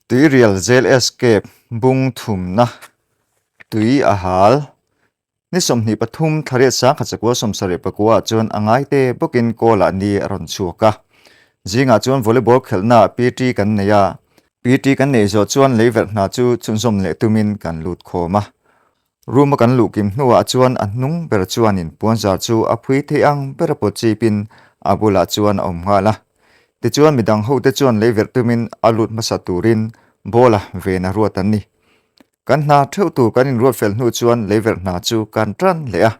Tuirial Jail Escape bung thumna tui a hal. Ni 23 thlariat sangkhat chakua 74 ah chuan a ngaite bawkin Kawlah ni a rawn chhuak a. Zingah chuan volleyball khelhna ah PT kan nei a. PT kan neih zawh chuan leiverh hna chu chhunzawm leh tumin kan lut khawm a. Room a kan luh kim hnuah chuan a hnung ber chuanin puanzar chu a phui thei ang ber a pawt chipin a bulah chuan a awm nghal a. Tichuan midang hote chuan lei verh tumin a lut hmasa turin ball a ven a ruat an ni. Kan hna theuh tur kan inruat fel hnu chuan lei verh hna chu kan tan leh a.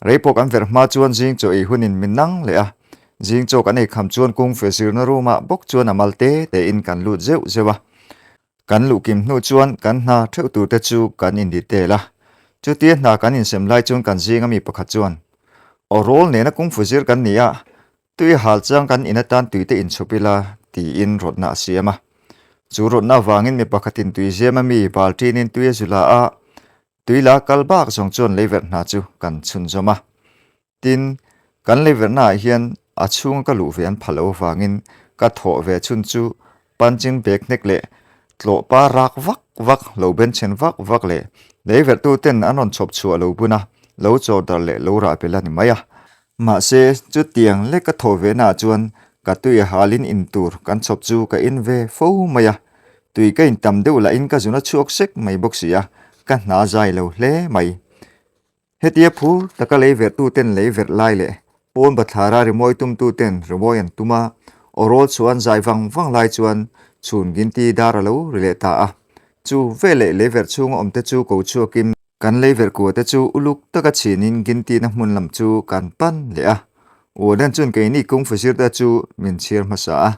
Rei pawh kan verh hma chuan zing chaw ei hunin min nang leh a. Zing chaw kan ei kham chuan kung fe zirna room ah bawk chuan a mal te tein kan lut zeuh zeuh a. Kan luh kim hnu chuan kan hna theuh tur te chu kan in detail a. Chutia hna kan insem lai chuan kan zinga mi pakhat chuan, Aw rawl nena kungfu zir kan ni a, tui hal chang kan in atan tui te inchhup ila, tiin rawtna a siam a. Chu rawtna avangin mi pakhatin tui ziam a mi balṭinin tui a zu la a, tui la kal bak zawng chuan leiverh hna chu kan chhunzawm a. Tin, kan leiverhnaah hian a chhunga ka luh ve an pha lo avangin ka thawh ve chhun chu punching bag hnek leh tlawh pa rak vak vak, lo benchhen vak vak leh leiverhtuten an rawn chhawp chhuah lo bun a, lo chawr dar leh lo rah belh a ni mai a. Mahse, chutiang lek ka thawh ve naah chuan ka tui a halin in tur kan chhawp chu ka in ve fo mai a, tui ka in tam deuh lahin ka zun a chhuak sek mai bawk si a, ka hna zai lo hle mai. Hetia phur taka lei verhtuten lei verh lai leh pawn bathlara rimawi tumtuten rimawi an tum a, aw rawl chuan zai vang vang lai chuan chhun ginti dar a lo ri leh ta a. Chu veleh lei verh chhunga awmte chu ko chhuakin kan lei verh kuate chu uluk taka chhinin gintina hmun lam chu kan pan leh a. Warden chuan keini kungfu zirte chu min chhiar hmasa a.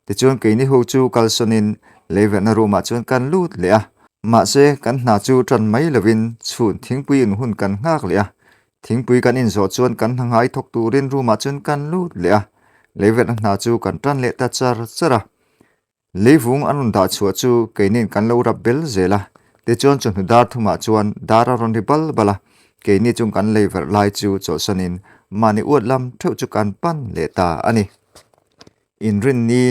Tichuan keini ho chu kalsawnin leiverhna room ah chuan kan lut leh a, mahse kan hna chu tan mai lovin chhun thingpui in hun kan nghak leh a, thingpui kan inzawh chuan kan hna ngai thawk turin room ah chuan kan lut leh a, leiverhna hna chu kan tan leh ta char char a. Leivung an rawn dah chhuah chu keiniin kan lo rap bel zel a, tichuan chawhnu dar thumah chuan dar a rawn ri bal bal a, keini chung kan leiverh lai chu chawlhsanin mahni uat lam theuh chu kan pan leh ta a ni. Inrinni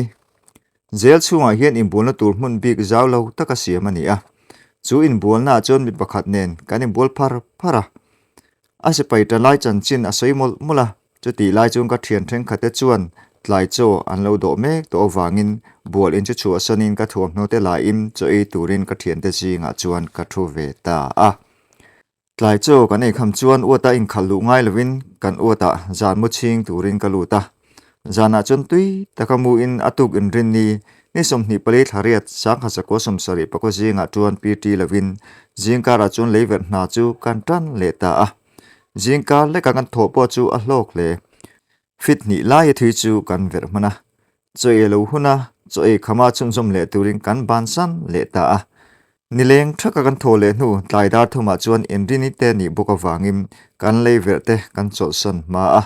Jail chhungah hian inbualna tur hmun bik zau lo taka siam a ni a. Chu inbualnaah chuan mi pakhat nen kan inbual phar phar a. A sipai ta lai chanchin a sawi mawlh mawlh a, chutih lai chuan ka thian thenkhatte chuan tlai chaw an lo dawh mek tawh avangin bual in chu chhuahsanin ka thuamhnaw te laiin chaw ei turin ka thiante zingah chuan ka thu ve ta a. Tlai chaw kan ei kham chuan uata inkhalh luh ngai lovin kan uatah zan mu chhing turin ka lut a. Zanah chuan tui taka muin a tuk inrin ni ni 24 thla riat sangkhat 70 pakaw zingah chuan PT lovin zingkarah chuan leiverh hna chu kan tan leh ta a. Zingkar leka kan thawh pawh chu a hlawk hle. Fit hnih laia thui chu kan verh hman a. Chaw ei lo huna chaw ei khama chhunzawm leh turin kan bansan leh ta a. Nileng thaka kan thaw leh hnu tlai dar thumah chuan inrini te nih bawk avangin kan lei verh te kan chawlhsan hma a.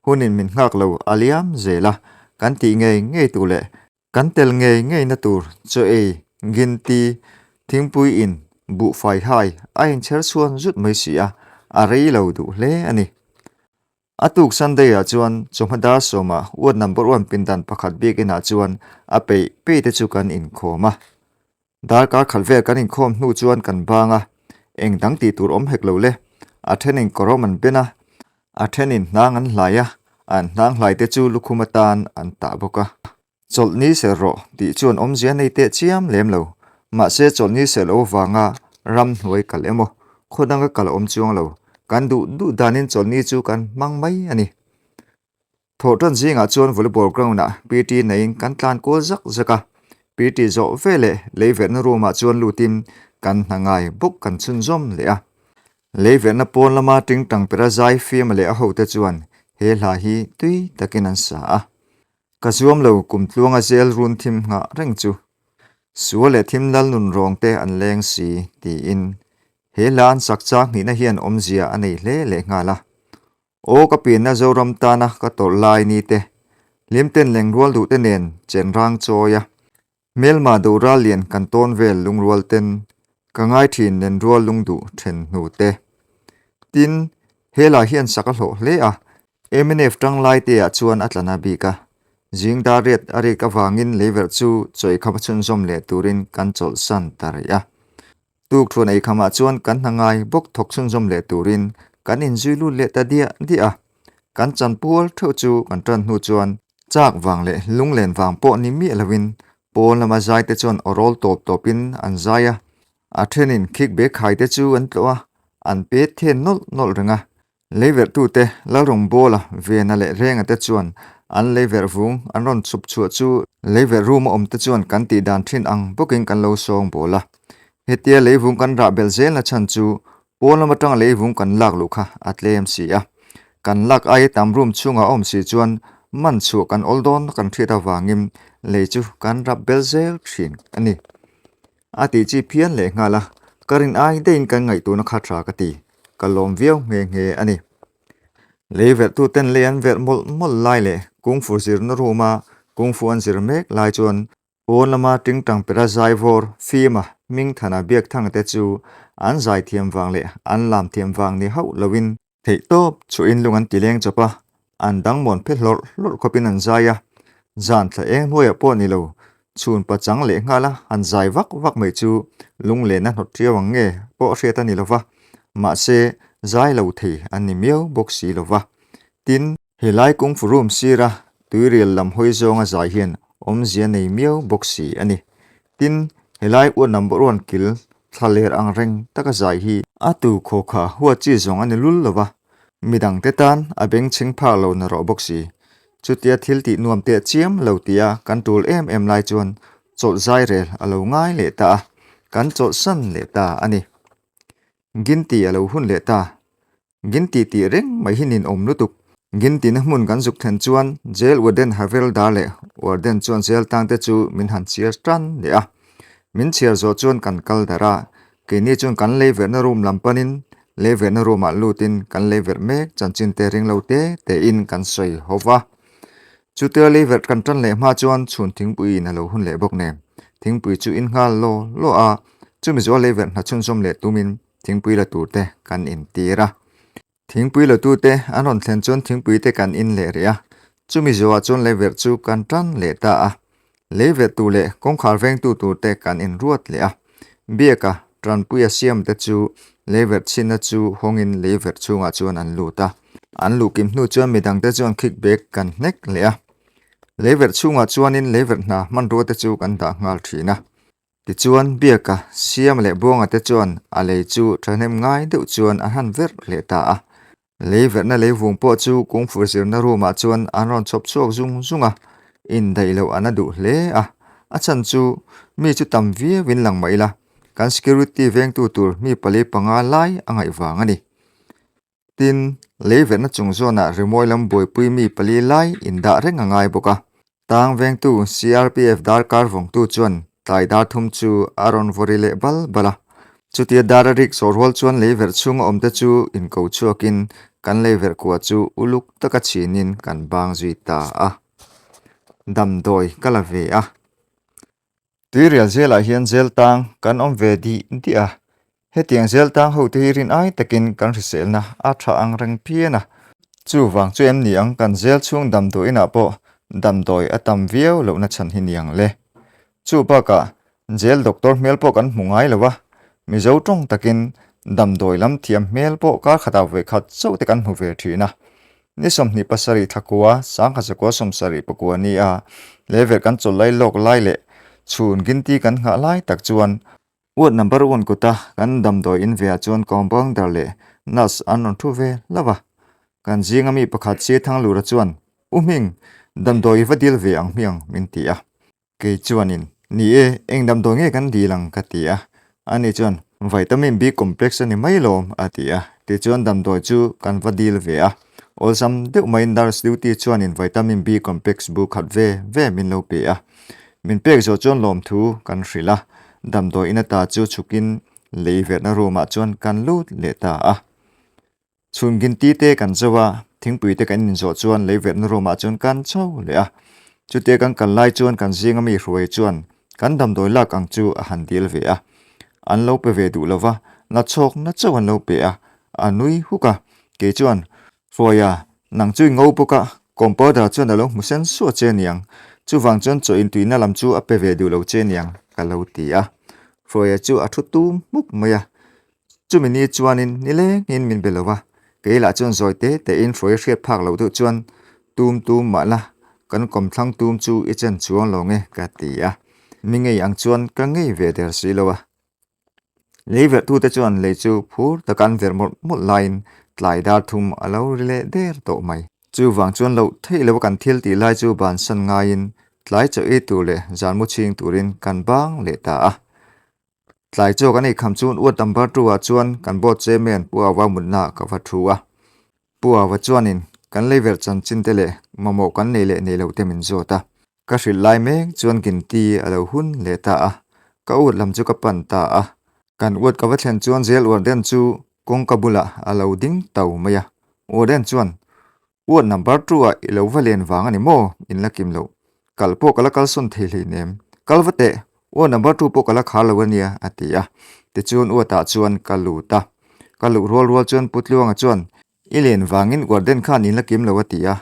Hunin min nghak lo a liam zel a, kan tih ngei ngei tur leh kan tel ngei ngeina tur chaw ei, ginti, thingpui in, buhfai hai a inchher chhuan zut mai si a, a rei lo duh hle a ni. A tuk Sunday ah chuan chawhma dar sawmah ward number one pindan pakhat biak inah chuan a peih peih te chu kan inkhawm a. Darkar khat vel kan inkhawm hnu chuan kan bang a, eng dang tih tur awm hek lo le. A thenin kawrawm an ben a, a thenin hnang an hlai a, an hnang hlai te chu lukhum atan an tah bawk a. Chawlhni ser rawh tih chuan awmzia nei teh chiam lem lo. Mahse chawlhni ser lo avanga ram hnuai kal emaw, khaw danga kal awm chuang lo. Kan duh duh danin chawlhni chu kan hmang mai a ni. Thawhtan zingah chuan volleyball ground-ah PT neiin kan tlan kual zak zak a. PT zawh veleh leiverhna room-ah chuan lutin kan hna ngai bawk kan chhunzawm leh a. Leiverhna pawn lama tingtang pera zai fiam leh a hote chuan he hla hi tui takin an sa a. Ka zuam lo kum tluanga zel run thim nghah reng chu. Sual leh thim lal nun rawng te an leng si, tiin. He hla an sak chak hnihna hian awmzia a nei hle leh nghal a. Aw ka pianna Zoram tana ka tawrh lai ni te, hlimten lengrual duh te nen chen rang chawi a. Hmelma doral lian kan tawn vel lungrual ten ka ngai thin nen rual lungduh then hnu te. Tin, he lah hian sak a hlawh hle a, mnf tanglai te ah chuan a tla na bik a. Zing dar riat a rik avangin leiverh chu chawikham a chhunzawm leh turin kan chawlhsan ta rih a. Tukthuan eikhamah chuan kan hna ngai bawk thawk chhunzawm leh turin kan inzui lut leh ta diah diah a. Kan chanpual theuh chu kan tan hnu chuan chak vang leh lunglen vang pawh ni miah lovin pawn lama zai te chuan aw rawl tawp tawpin an zai a. A thenin khik bag khai te chu an tlawh a, an pet then nawlh nawlh reng a. Leiverhtute Lalrawngbawla Vena leh Renga te chuan an leiverh vung an rawn chhup chhuah chu leiverh room a awm te chuan kan tih dan thin ang bawkin kan lo sawng bawl a. Hetia leivung kan rah belh zelna chhan chu pawn lam atanga leivung kan lak luh kha a tlem si a. Kan lak aia tam room chhungah a awm si chuan man chhuah kan awl dawn kan hriat avangin lei chu kan rap belh zel thin a ni. A tih chi phian leh nghal a, ka rin ai deihin kan ngaihtuahna kha tha ka ti, ka lawm viau nghe nghe a ni. Lei verhtuten lei an verh mawlh mawlh lai leh kungfu zirna room a kungfu an zir mek lai chuan pawn lama tingtang pera zaivawr fima Hmingthana Biakthanga te chu an zaithiam vang leh an lam thiam vang ni hauh loin Theih tawp chuahin lung an ti leng chawp a, an dangmuan phe hlawrh hlawrh khawpin an zai a, zan thla eng hnuaiah pawh ni lo, chhun pachang leh nghala han zai vak vak mai chu lunglen a hnawt ṭiau ang nge pawh hriat a ni lo va, mahse zai lo thei an ni miau bawk si lo va. Tin, helai kungfu room sira tuirial lam hawi zawnga zai hian awmzia nei miau bawk si a ni. Tin, helai uat number one kil thla ler ang reng taka zai hi a tu khaw kha huat chi zawng a ni lul lo va, midangte tan a bengchheng phak lo na rawh bawk si. Chutia thil tih nuam teh chiam lo tia kan tul em em lai chuan chawlh zai rel a lo ngai leh ta a, kan chawlhsan leh ta a ni. Ginti a lo hun leh ta. Ginti tih reng mai hi ninawm lutuk. Gintina hmun kan zuk thlen chuan Jail Warden Havildar leh Warden chuan jail tangte chu min han chhiar tan leh a. Min chhiar zawh chuan kan kal darh a, keini chuan kan lei verhna room lam panin lei verhna room ah lutin kan lei verh mek chanchinte ring lo te tein kan sawi ho va. Chutia lei verh kan tan leh hma chuan chhun thingpui in a lo hun leh bawk nen thingpui chu in nghal law law a, chumi zawh lei verh hna chhunzawm leh tumin Thingpui la tur te kan intir a. Thingpui la tu te an rawn thlen chuan thingpui te kan in leh rih a. Chumi zawhah chuan leiverh chu kan tan leh ta a. Leiverh tur leh kawngkhar vengtu tur te kan inruat leh a. Biaka tanpuia siam te chu leiverh chhinna chu hawngin leiverh chhungah chuan an lut a. An luh kim hnu chuan midang te chuan kick bag kan hnek leh a. Leiverh chhungah chuanin leiverh hna hmanrua te chu kan dah nghal thin a. Tichuan, Biaka, Siama leh Buanga te chuan a lei chu thahnem ngai deuh chuan an han verh leh ta a. Lei verhna lei vung pawh chu kungfu zirna room ah chuan an rawn chhawp chhuak zung zung a, indaih loh an a duh hle a. A chhan chu mi chu tam viauin lang mah ila, kan security vengtu tur mi pali panga lai a ngaih vang a ni. Tin, lei verhna chung zawnah rimawi lam buaipui mi pali lai indah reng a ngai bawk a. Tang vengtu CRPF darkar vawngtu chuan tlai dar thum chu a rawn vawri leh bal bal a. Chutia dar a rik zawh rual chuan lei verh chhunga awmte chu inko chhuakin kan lei verh kua chu uluk taka chhinin kan bang zui ta a. Damdawi ka la ve a. Tuirial zelah hian zel tang kan awm ve dih dih a, hetiang zel tang ho te hi rin ai takin kan hriselna a tha ang reng phian a. Chuvang chu em ni ang kan zel chhung damdawi inah pawh damdawi a tam viau lohna chhan hi ni ang le. Chu bakah jail doctor hmel pawh kan hmu ngai lo a, Mizo tawng takin damdawi lam thiam hmel pawh kar khatah vawikhat chauh te kan hmu ve thin a. Ni 27 thakua, sangkha zakua 79 ni a, level kan chawlh lai lawk lai leh chhun ginti kan nghah lai tak chuan ward number one kuta kan damdawi in veah chuan compounder leh nurse an rawn thu ve hlauh a. Kan zinga mi pakhat Sithang Lura chuan, U Hming, damdawi i va dil ve ang hmiang, min ti a. Kei chuanin, Ni e, eng damdawi nge kan dil ang? ka ti a. Ani chuan, Vitamin B complex a ni mai lawm, a ti a. Tichuan damdawi chu kan va dil ve a. Awlsam deuh maiin nurse duty chuanin vitamin B complex bu khat ve ve min lo pe a. Min pek zawh chuan lawmthu kan hrilh a. Damdawi in ata chu chhukin lei verhna room ah chuan kan lut leh ta a. Chhun ginti te kan zo a, thingpui te kan inzawh chuan lei verhna room ah chuan kan chho leh a. Chutia kan kal lai chuan kan zinga mi hruai chuan kan damdawi lak ang chu a han dil ve a. An lo pe ve duh lo va, na chhawk na chauh an lo pe a, a nui huk a. Kei chuan, Hruaia, nang chu i ngo bawk a. Compounder chuan a lo hmu sen suah che aniang, chuvang chuan chaw intuina lam chu a pe ve duh lo che aniang, ka lo ti a. Hruaia chu a thu tum hmuk mai a. Chumi ni chuanin nilengin min be lo va, kei lah chuan zawi te tein Hruaia hriat phak loh deuh chuan tum tum mah la, kan kawmthlang tum chu i chen chuang lo nge ka ti a. Mi ngei ang chuan ka ngei ve der si lo a. Lei verhtute chuan lei chu phur taka an verh mawlh mawlh laiin tlai dar thum a lo ri leh der tawh mai. Chuvang chuan loh theih loa kan thil tih lai chu bansan ngaiin tlai chaw ei tur leh zan mu chhing turin kan bang leh ta a. Tlai chaw kan ei kham chuan uat number two ah chuan kan board chairman Pu Awa mutna ka va thu a. Pu Awa chuanin kan lei verh chanchin te leh mamawh kan nei leh nei loh te min zawt a. Ka hrilh lai mek chuan ginti a lo hun leh ta a, ka ut lam chu ka pan ta a. Kan ut ka va thlen chuan zel Warden chu kawngka bulah a lo ding tau mai a. Warden chuan, Ut number two ah i lo va len vang a ni maw? In la kim loh. Kal pawh ka la kalsawn thei hleinem. Kal va teh, ut number two pawh ka la khar lo a nia, a ti a. Tichuan ut ah chuan ka lut a. Ka luh rual rual chuan Pu Tluanga chuan, I len vangin Warden khan in la kim lo a ti a.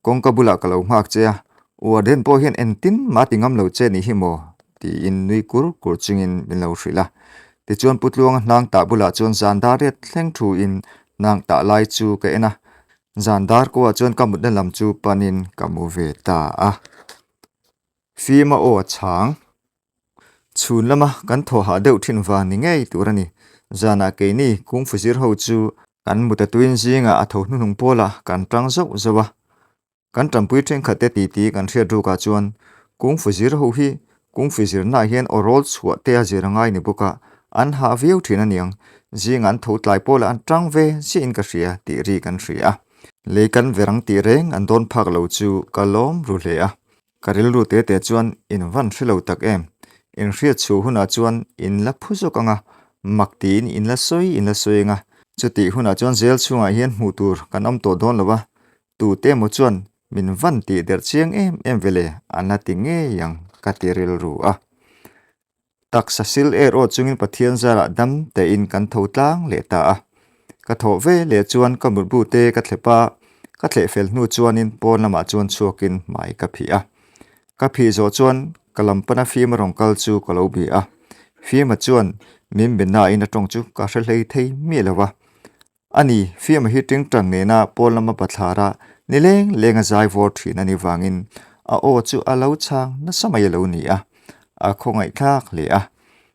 Kawngka bulah ka lo nghak che a, Warden pawh hian engtin mah ti ngam lo che nih hi maw? tiin nui kur kur chungin min lo hrilh a. Tichuan Pu Tluanga hnang tah bulah chuan zan dar riat thleng thuin hnang tah lai chu ka en a, zan dar kuah chuan ka mutna lam chu panin ka mu ve ta a. Fima aw a chhang. Chhun lama kan thaw hah deuh thin vang ni ngei tur a ni. Zanah keini kungfu zir ho chu kan mut a tuin zingah a tho hnuhnung pawlah kan tang zauh zauh a. Kan tanpui thenkhat te titi kan hriat rukah chuan kungfu zir ho hi kungfu zirnaah hian aw rawl chhuah te a zir a ngai ni bawk a, an hah viau thin a niang. Zingah an tho tlai pawlah an tang ve chiahin ka hria tih ri kan hria a. Lei kan verang tih reng an dawn phak lo chu ka lawm ru hle a. Ka rilru te te chuan in van hre lo tak em? In hriat chhuah hunah chuan in la phu zawk ang a, mak tiin in la sawi in la sawi ang a. Chutih hunah chuan zel chhungah hian hmuh tur kan awm tawh dawn lo a, tute emaw chuan min van tih der chiang em em ve le an la ti ngei ang ka ti rilru a. Taksa sil er aw chungin Pathian zarah dam tein kan tho tlang leh ta a. Ka thawh ve leh chuan ka mutbu te ka thlep a, ka thleh fel hnu chuanin pawn lamah chuan chhuakin hmai ka phih a. Ka phih zawh chuan ka lam pana Fima rawn kal chu ka lo bih a. Fima chuan min be nain a tawng chu ka hre hlei thei miah lo va. A ni, Fiama hi tingtang nena pawn lama bathlara nileng lenga zai vawr thin a ni vangin a aw chu a lo chhang nasa mai a lo ni a, a khawngaihthlak hle a.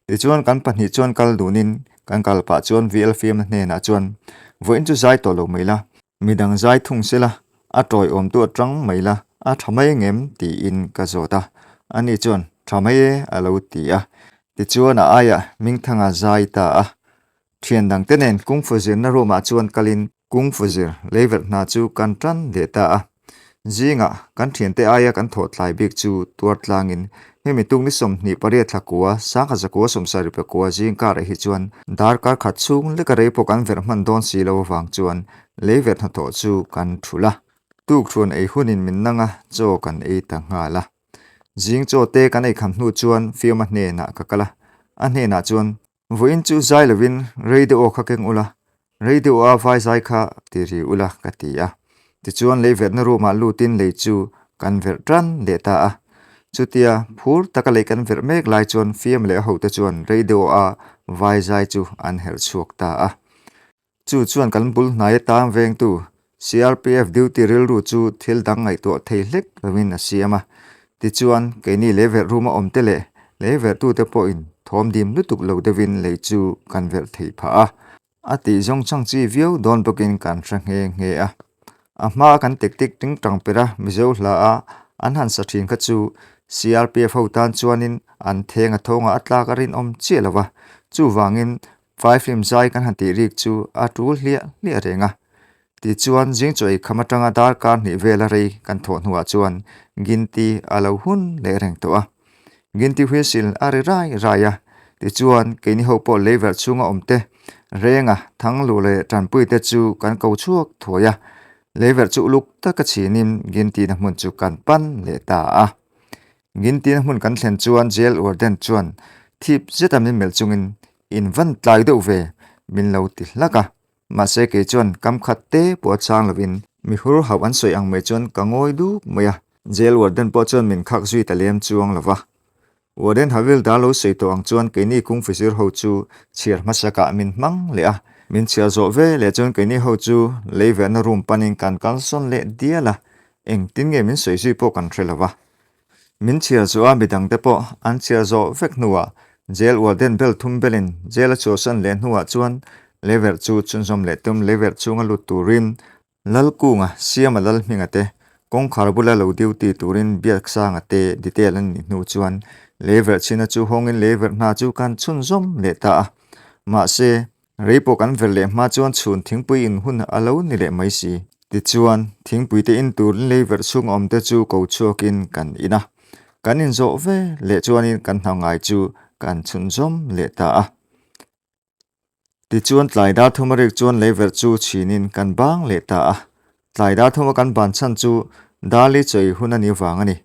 Tichuan kan pahnih chuan kal dunin kan kal pah chuan VL Fiama hnenah chuan, Vawiin chu zai tawh lo mai la, midang zai thung se la, a tawiawmtu atang mai la, a tha mai ngem? tiin ka zawt a. Ani chuan, Tha mai e a lo ti a. Tichuan a aiah Hmingthanga zai ta a. Thian dangte nen kungfu zirna room ah chuan kalin kungfu zir leiverh hna chu kan tan leh ta a. Zingah kan thiante aia kan thawh tlai bik chu tuar tlangin hemi tuk ni 28 thla kua sangha zakua 70 pakua zing karah hi chuan darkar khat chhung leka rei pawh kan verh hman dawn si lo avang chuan leiverh hnathawh chu kan thulh a. Tukthuan ei hunin min nang a, chaw kan ei ta nghal a. Zing chaw te kan ei kham hnu chuan Fiama hnenah ka kal a, a hnenah chuan Vawiin chu zai lovin radio aw kha keng ula, radio a vai zai kha ti ri ula ka ti a. Tichuan lei verhna room ah lutin lei chu kan verh tan leh ta a. Chutia phur taka lei kan verh mek lai chuan fiam leh a hote chuan radio a vai zai chu an herh chhuak ta a. Chu chuan kan bul hnai atang vengtu CRPF duty rilru chu thil dang ngaihtuah thei hlek lovin a siam a. Tichuan, keini lei verh room a awm te leh lei verhtute pawhin thawm dim lutuk lo deuhin lei chu kan verh theih phah a. A tih zawng chang chi viau dawn bawkin kan hre nghe nghe a. A hmaa kan tactic tingtang pera Mizo hla a an han sa thin kha chu CRPF ho tan chuanin an theng a thawngah a tlak a rinawm chiah lo va. Chuvangin Faiflim zai kan han tih rik chu a tul hliah hliah reng a. Tichuan, zing chaw ei kham atanga darkar hnih vela rei kan thawh hnuah chuan Ginti a lo hun leh reng tawh a. Ginti whistle a ri rai rai a. Tichuan, keini ho pawh leiverh chhunga awm te, Renga, Thanglu leh Tanpui te chu kan ko chhuak thuai a. Leiverh chu uluk taka chhinin Ginti-na hmun chu kan pan leh ta a. Ginti-na hmun kan thlen chuan jail warden chuan thip zeta min melh chungin In van tlai deuh ve, min lo ti hlak a. Mahse kei chuan kam khat te pawh a chang lovin. Mi hur hauh an sawi ang mai chuan ka ngawi duk mai a. Jail warden pawh chuan min khak zui ta lem chuang lo va. Warden Havildar lo sawi tawh ang chuan keini kung fizir ho chu chhiar hmasakah min hmang leh a. Min chhiar zawh ve leh chuan keini ho chu lei verhna room panin kan kalsawn leh dial a, engtin nge min sawi zui pawh kan hre lo va. Min chhiar zawh a midangte pawh an chhiar zawh vek hnuah jail warden bel thum belin jail a chhuahsan leh hnuah chuan leiverh chu chhunzawm leh tum leiverh chhunga lut turin Lalkunga Siama Lalhminga te kawngkhar bula lo duty turin Biaksanga te detail an nih hnu chuan leiverh chhina chu hawngin leiverh hna chu kan chhunzawm leh ta a. Mahse, Rei pawh kan ver leh hma chuan chhun thingpui in hun a lo ni leh mai si. Tichuan, thingpui te in turin lei verh chhung awm te chu ko chhuakin kan in a. Kan inzawh ve leh chuanin kan hna ngai chu kan chhunzawm leh ta a. Tichuan tlai dar thum a rik chuan lei verh chu chhinin kan bang leh ta a. Tlai dar thuma kan ban chhan chu Darli chawi hun a nih vang a ni.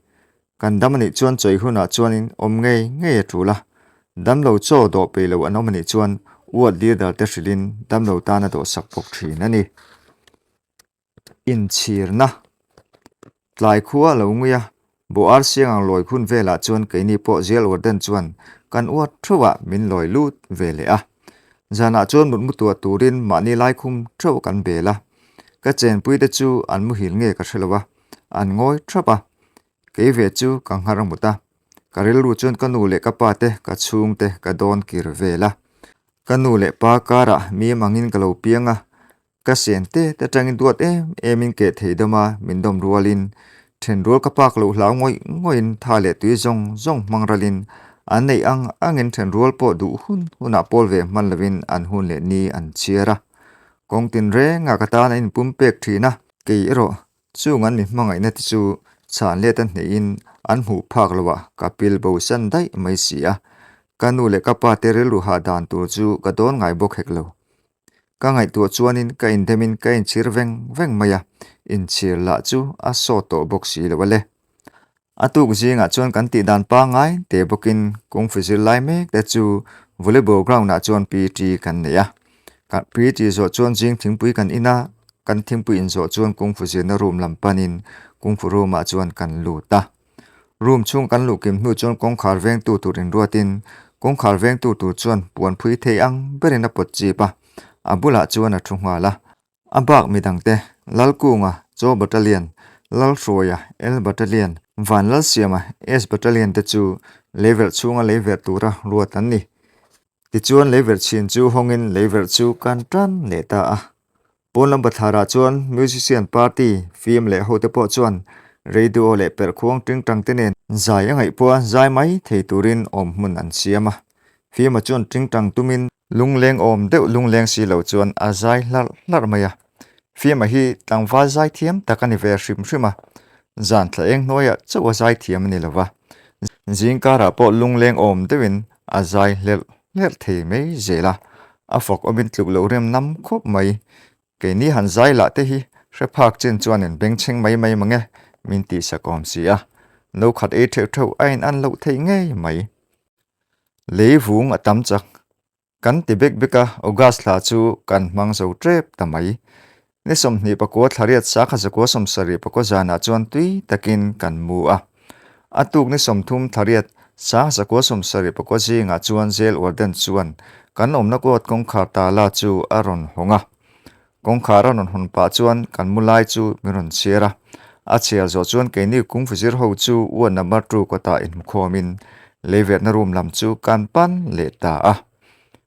Kan dam a nih chuan chawi hunah chuanin awm ngei ngei a tul a. Damlo chaw dawh peih lo an awm a nih chuan ward leader te hrilhin damlo tan a dawhsak bawk thin a ni. Inchhirna Tlai khua a lo ngui a, Bawh ar siang ang lawi hun velah chuan keini pawh jail warden chuan kan uat theuhah min lawi lut ve leh a. Zanah chuan mutmu tuah turin mahni laikhum theuh kan bel a. Ka chenpuite chu an muhil nge ka hre lo a, an ngawi thap a. Kei ve chu ka nghar mut a, ka rilru chuan ka nu leh ka pa te, ka chhungte ka dawn kir vel a. Ka nu leh pa karah mi mangin ka lo piang a, Ka sen te te atangin duat em emin keh thei dawm a, min dawm rualin then rual ka pak loh hlau ngawih ngawhin tha leh tui zawng zawng hmang ralin an neih ang angin then rual pawh duh hun hunah pawl ve hman lovin an hun leh ni an chhiar a. Kawng tinrengah ka tan a inpum pek thin a, kei erawh Chung an mi hmangaihna te chu chhan let a hnehin an hmuh phak loh ah ka pil bo san daih mai si a, ka nu leh ka pa te rilru hah dan tur chu ka dawn ngai bawk hek lo. Ka ngaihtuah chuanin ka indemin ka inchhir veng veng mai a, inchhir lah chu a sawt tawh bawk si lo a le. A tuk zingah chuan kan tih dan pangngai te bawkin kung fu zir lai mek te chu volleyball ground ah chuan PT kan nei a. Kan PT zawh chuan zing thingpui kan in a, kan thingpui in zawh chuan kung fu zirna room lam panin kung fu room ah chuan kan lut a. Room chhung kan luh kim hnu chuan kawngkhar vengtu tur inruatin kawngkhar vengtu tur chuan puan phui thei ang berin a pawt chip a, a bulah chuan a thu nghal a. A bak midangte, Lalkunga, Chaw Battalion, Lalhruaia, L Battalion, Vanlalsiama, S Battalion te chu leiverh chhunga leiverh tura ruat an ni. Tichuan leiverh chhin chu hawngin leiverh chu kan tan leh ta a. Pawn lam bathlarah chuan musician party, film leh hote pawh chuan radio leh perhkhuang tingtang te nen zai a ngaih pawha zai mai thei turin awm hmun an siam a. Film-a chuan tingtang tumin Lungleng awm deuh lungleng si lo chuan a zai hlarh hlarh mai a. Fiama hi tlangval zai thiam tak a ni ve hrim hrim a, zan thla eng hnuaiah chauh a zai thiam a ni lo va, zing karah pawh lungleng awm deuhin a zai hlerh hlerh thei mai zel a, a fawk awmin tluk loh rem nam khawp mai. Keini han zai lah te hi hre phak chin chuan in bengchheng mai mai mang e, min tihsak awm si a, no khat ei theuh theuh a in an loh theih ngei mai. Lei vung a tam chak. Kan ti bek bek a, August thla chu kan hmang zo tep ta mai. Ni 24 thla riat sakha zakua 74 zanah chuan tui takin kan mu a. A tuk ni 30 thla riat sakha zakua 74 zingah chuan jail warden chuan kan awmna kawt kawngkhar tala chu a rawn hawng a. Kawngkhar a rawn hawn pah chuan kan mu lai chu min rawn chhiar a, a chhiar zawh chuan keini kungfu zir ho chu ward number two kawtah inhmukhawmin leiverhna room lam chu kan pan leh ta a.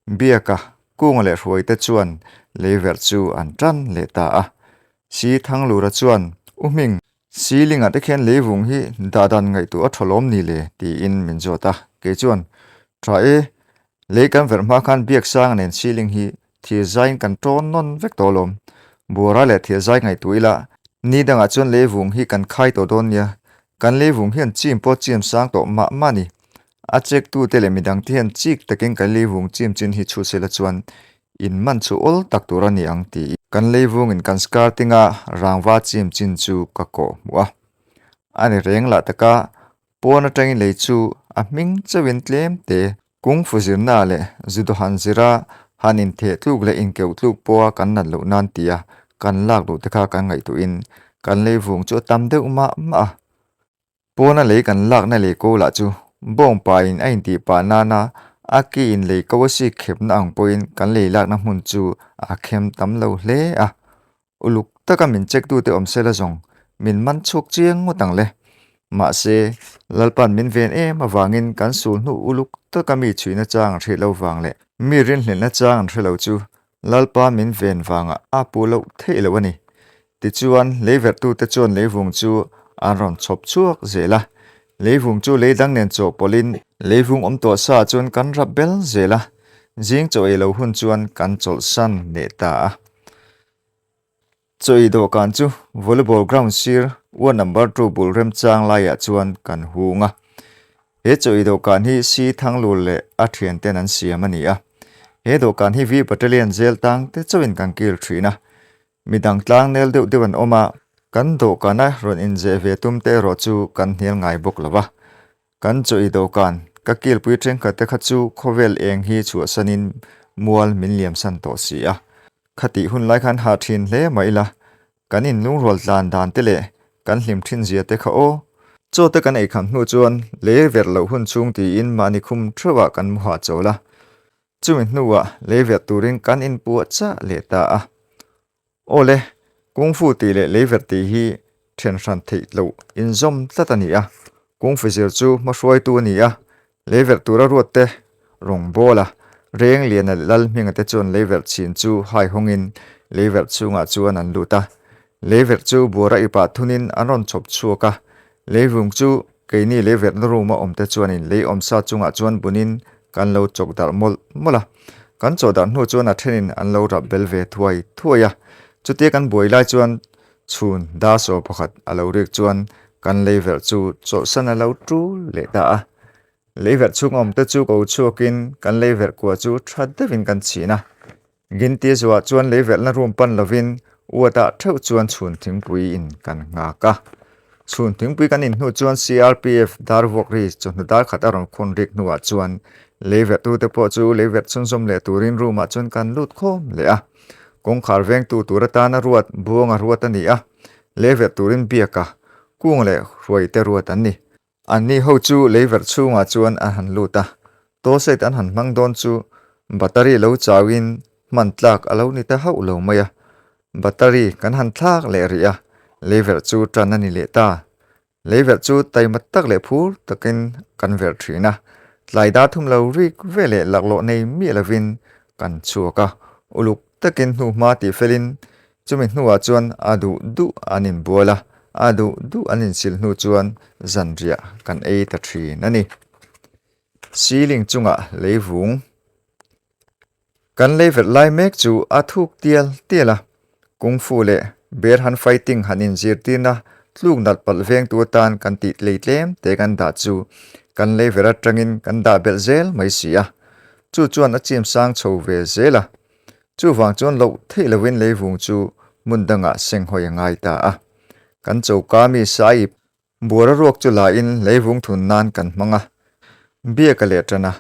Biaka, Kunga leh Hruaite chuan leiverh chu an tan leh ta a. Si Thanglura chuan, U Hming, ceiling-ah te khian leivung hi dah dan ngaihtuah a tha lawm ni le? tiin min zawt a. Kei chuan, Tha e, lei kan verh hma khan Biaksanga nen ceiling hi Thir zaiin kan tawn nawn vek tawh alawm. Buara leh thir zai ngaihtuah ila, ni dangah chuan leivung hi kan khai tawh dawn nia. Kan leivung hian chim pawh chim sang tawh mah mah a ni. A chektute leh midangte hian chik takin kan leivung chim chin hi chhut sela chuan in man chu awl tak tur a ni ang tiin kan leivungin kan skirting-a rangva chim chin chu ka kawh hmuh a. A ni reng lah taka pawn atangin lei chu a hming chauhin tlem te Kung fu zirna leh judo han zira han intheh tluk leh inkeuh tluk pawha kan nat loh nan tia kan lak luh te kha kan ngaihtuahin kan lei vung chu a tam deuh mah mah a. Pawna lei kan lakna lei ko lah chu bawngpa in a intih pah nana a ki in lei ko a sik khepna ang pawhin kan lei lakna hmun chu a khem tam lo hle a. Uluk taka min check tute awm sela zawng min man chhuak chiang ngawt ang le. Mahse, Lalpa'n min ven em avangin kan sul hnu uluk taka mi chhuihna chang an hriat lo vang leh mi rinhlelhna chang an hre lo chu Lalpa min ven vangah a pu loh theih loh a ni. Tichuan, leiverhtute chuan leivung chu an rawn chhawp chhuak zel a. Leivung chu lei dang nen chawhpawlhin leivung awm tawh sa chuan kan rap bel zel a, zing chaw ei lo hun chuan kan chawlhsan leh ta a. Chaw ei dawhkan chu volleyball ground sir ward number two bul remchang laiah chuan kan hung a. He chaw ei dawhkan hi Si Thanglur leh a thianten an siam a ni a. He dawhkan hi V Battalion jail tang te chauhin kan kil thin a. Midang tlang nel deuh deuh an awm a, kan dawhkana rawn inzeh ve tum te erawh chu kan hnial ngai bawk lo va. Kan chaw ei dawhkan ka kilpui thenkhat te kha chu khawvel eng hi chhuahsanin mual min liamsan tawh si a. Khatih hun lai khan hah thin hle mah ila, kan inlungrual tlan dan te leh kan hlim thin zia te kha aw. Chaw te kan eikham hnu chuan lei verh loh hun chhung tiin mahni khum theuhah kan mu hahchawl a. Chumi hnuah lei verh turin kan inpuah chah leh ta a. Aw le, Kung Fu tih leh leiverh tih hi then hran theih loh inzawm tlat a ni a. Kung Fu zir chu hmahruaitu a ni a, leiverh tura ruat te rawn bawl a, reng liana leh lal hminga te chuan leiverh chhin chu hai hawngin leiverh chhungah chuan an lut a. Leiverh chu buara ipah thunin an rawn chhawp chhuak a, leivung chu keini leiverhna room a awmte chuanin lei awmsa chungah chuan bunin kan lo chawk darh mawlh mawlh a. Kan chawh darh hnu chuan a thenin an lo rap bel ve thuai thuai a. Chutia kan buai lai chuan chhun dar saw pakhat a lo rik chuan kan leiverh chu chawlhsan a lo tul leh ta a. Leiverh chhung awmte chu ko chhuakin kan leiverh kua chu tha deuhin kan chhin a. Ginti zuah chuan leiverhna room pan lovin uatah theuh chuan chhun thingpui in kan nghak a. Chhun thingpui kan in hnu chuan CRPF dar vuak ri chawhnu dar khat a rawn khawn rik hnuah chuan leiverhtute pawh chu leiverh chhunzawm leh turin room ah chuan kan lut khawm leh a. Kawngkhar vengtu tur atana ruat buanga ruat a ni a, leiverh turin biaka kung leh hruaite ruat an ni. Anni ho chu leiverh chhungah chuan an han lut a, toset an han hmang dawn chu battery lo chauhin hman tlak a lo ni ta hauh lo mai a. Battery kan han thlak leh rih a, leiverh chu tan a ni leh ta. Leiverh chu taima tak leh phur takin kan verh thin a, tlai dar thum lo rik ve leh laklawh nei miah lovin kan chhuak a, uluk takin hnuhma tih felin Chumi hnuah chuan a duh duh an inbual a, a duh duh an insil hnu chuan zanriah kan ei ta thin a ni. Ceiling chungah lei vung kan lei verh lai mek chu a thuk tial tial a, Kung Fu leh Bear Han Fighting han inzirtirna tluk nalh palh vengtu atan kan tih tlei tlem te kan dah chu kan lei verh atangin kan dah belh zel mai si a, chu chuan a chim sang chho ve zel a. Chuvang chuan loh theih lovin leivung chu hmun dangah senghawi a ngai ta a. Kan choka mi Sahib buara ruak chu lain leivung thun nan kan hmang a. Biaka leh ṭana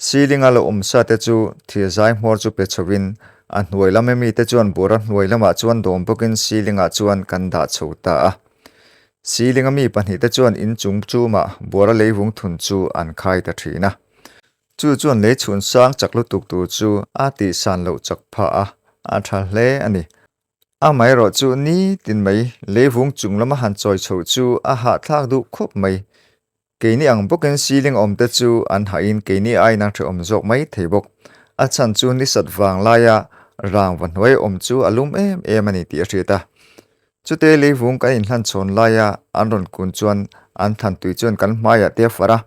ceiling a lo awm sa te chu thirzai hmawr chu pe chhovin a hnuai lama mite chuan buara hnuai lamah chuan dawm bawkin ceiling ah chuan kan dah chho ta a. Ceiling a mi pahnihte chuan inchung chumah buara leivung thun chu an khai ta ṭhin a. Chu chuan lei chhun sang chak lutuk tur chu a tihsan loh chak phah a, a tha hle a ni. Amaherawh chu nitin mai leivung chung lama han chawi chhoh chu a hahthlak duh khawp mai. Keini ang bawkin ceiling awmte chu an hahin keini aiin an hrehawm zawk mai thei bawk. A chhan chu nisat vang laia rangva hnuai awm chu a lum em em a ni tih a hriat a. Chute leivung kan inhlan chhawn laia an rawn kun chuan an thlan tui chuan kan hmaiah te a farh a,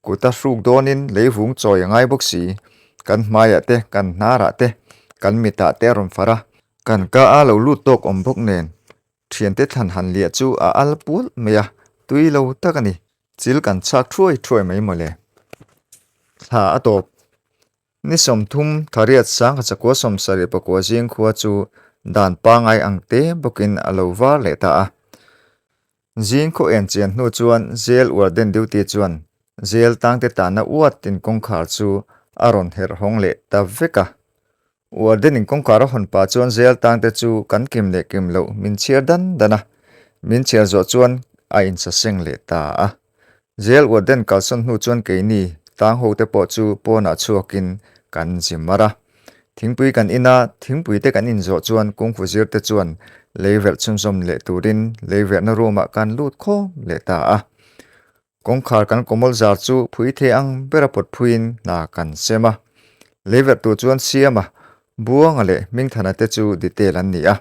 Kut a hruk dawnin leivung chawi a ngai bawk si. Kan hmaiah te, kan hnarah te, kan mitah te a rawn far a. Kan ka a lo lut tawk awm bawk nen, thiante thlan han liah chu a al pual mai a, tui lo tak a ni. Chil kan chhak thuai thuai mai mawle. Thla a tawp. Ni 30 thariat 1947 zing khua chu dan pangai ang te bawkin a lo var leh ta a. Zing khaw en chian hnu chuan Jail warden duty chuan Jail tangte tanna uat in kawngkhar chu a rawn herh hawng leh ta vek a. Warden in kawngkhar a hawn pah chuan jail tang te chu kan kim leh kim loh min chhiar dan dan a, min chhiar zawh chuan a insaseng leh ta a. Jail warden kalsawn hnu chuan keini tang ho te pawh chu pawnah chhuakin kan zi mar a. Thingpui kan in a, thingpui te kan in zawh chuan kungfu zir te chuan lei verh chhunzawm leh turin lei verhna room ah kan lut khawm leh ta a. Kawngkhar kan kawmawl zar chu phui thei ang bera pawt phuiin hna kan sem a. Leiverh tur chuan Siama, Buanga leh Hmingthana te chu detail an ni a.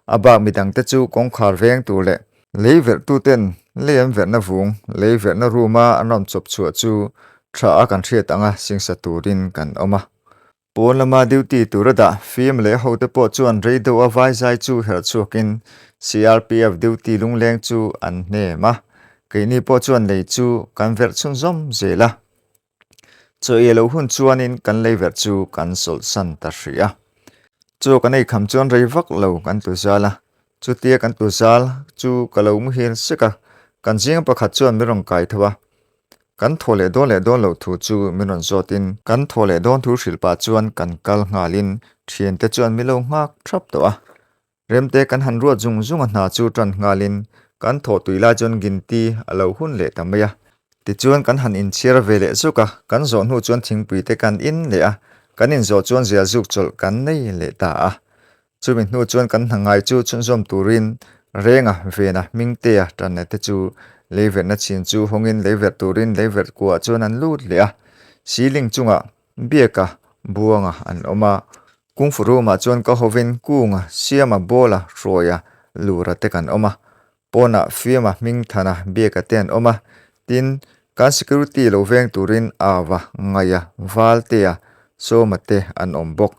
A bak midang te chu kawngkhar veng tur leh leiverh tuten lei an verhna vung, leiverhna room a an rawn chawp chhuah chu tha a kan hriat anga singsa turin kan awm a. Pawn lama duty tura dah fim leh hote pawh chuan rei deuh a vai zai chu herh chhuakin CRPF duty lungleng chu an hnem a, keini pawh chuan lei chu kan verh chhunzawm zel a. Chaw ei loh hun chuanin kan lei verh chu kan sawlhsan ta hrih a. Chaw kan ei kham chuan rei vak lo kan tlu zal a, chutia kan tlu zal chu ka lo muhil sek a, kan zinga pakhat chuan min rawn kai tho a, Kan thaw leh dawn leh dawn loh thu chu min rawn zawtin kan thaw leh dawn thu hrilh pah chuan kan kal nghalin thiante chuan min lo nghak thap tawh a. Remte kan han ruat zung zung a hna chu tan nghalin kan thawh tui lai chuan ginti a lo hun leh ta mai a. Tichuan kan han inchhiar ve leh zuk a, kan zawh hnu chuan thingpui te kan in leh a, kan inzawh chuan zial zuk chawlh kan nei leh ta a. Chumi hnu chuan kan hna ngai chu chhunzawm turin Renga, Vena, Hmingtea, Tanna te chu leiverhna chhin chu hawngin leiverh turin leiverh kuah chuan an lut leh a. Ceiling chungah Biaka, Buanga an awm a. Kungfu room-ah chuan ka hovin Kunga, Siama, Bawla, Hruaia, Lura te kan awm a. Pawnah Fiama, Hmingthana, Biaka te an awm a. Tin, kan security lo veng turin Ava, Ngaia, Valtea, Sawma te an awm bawk.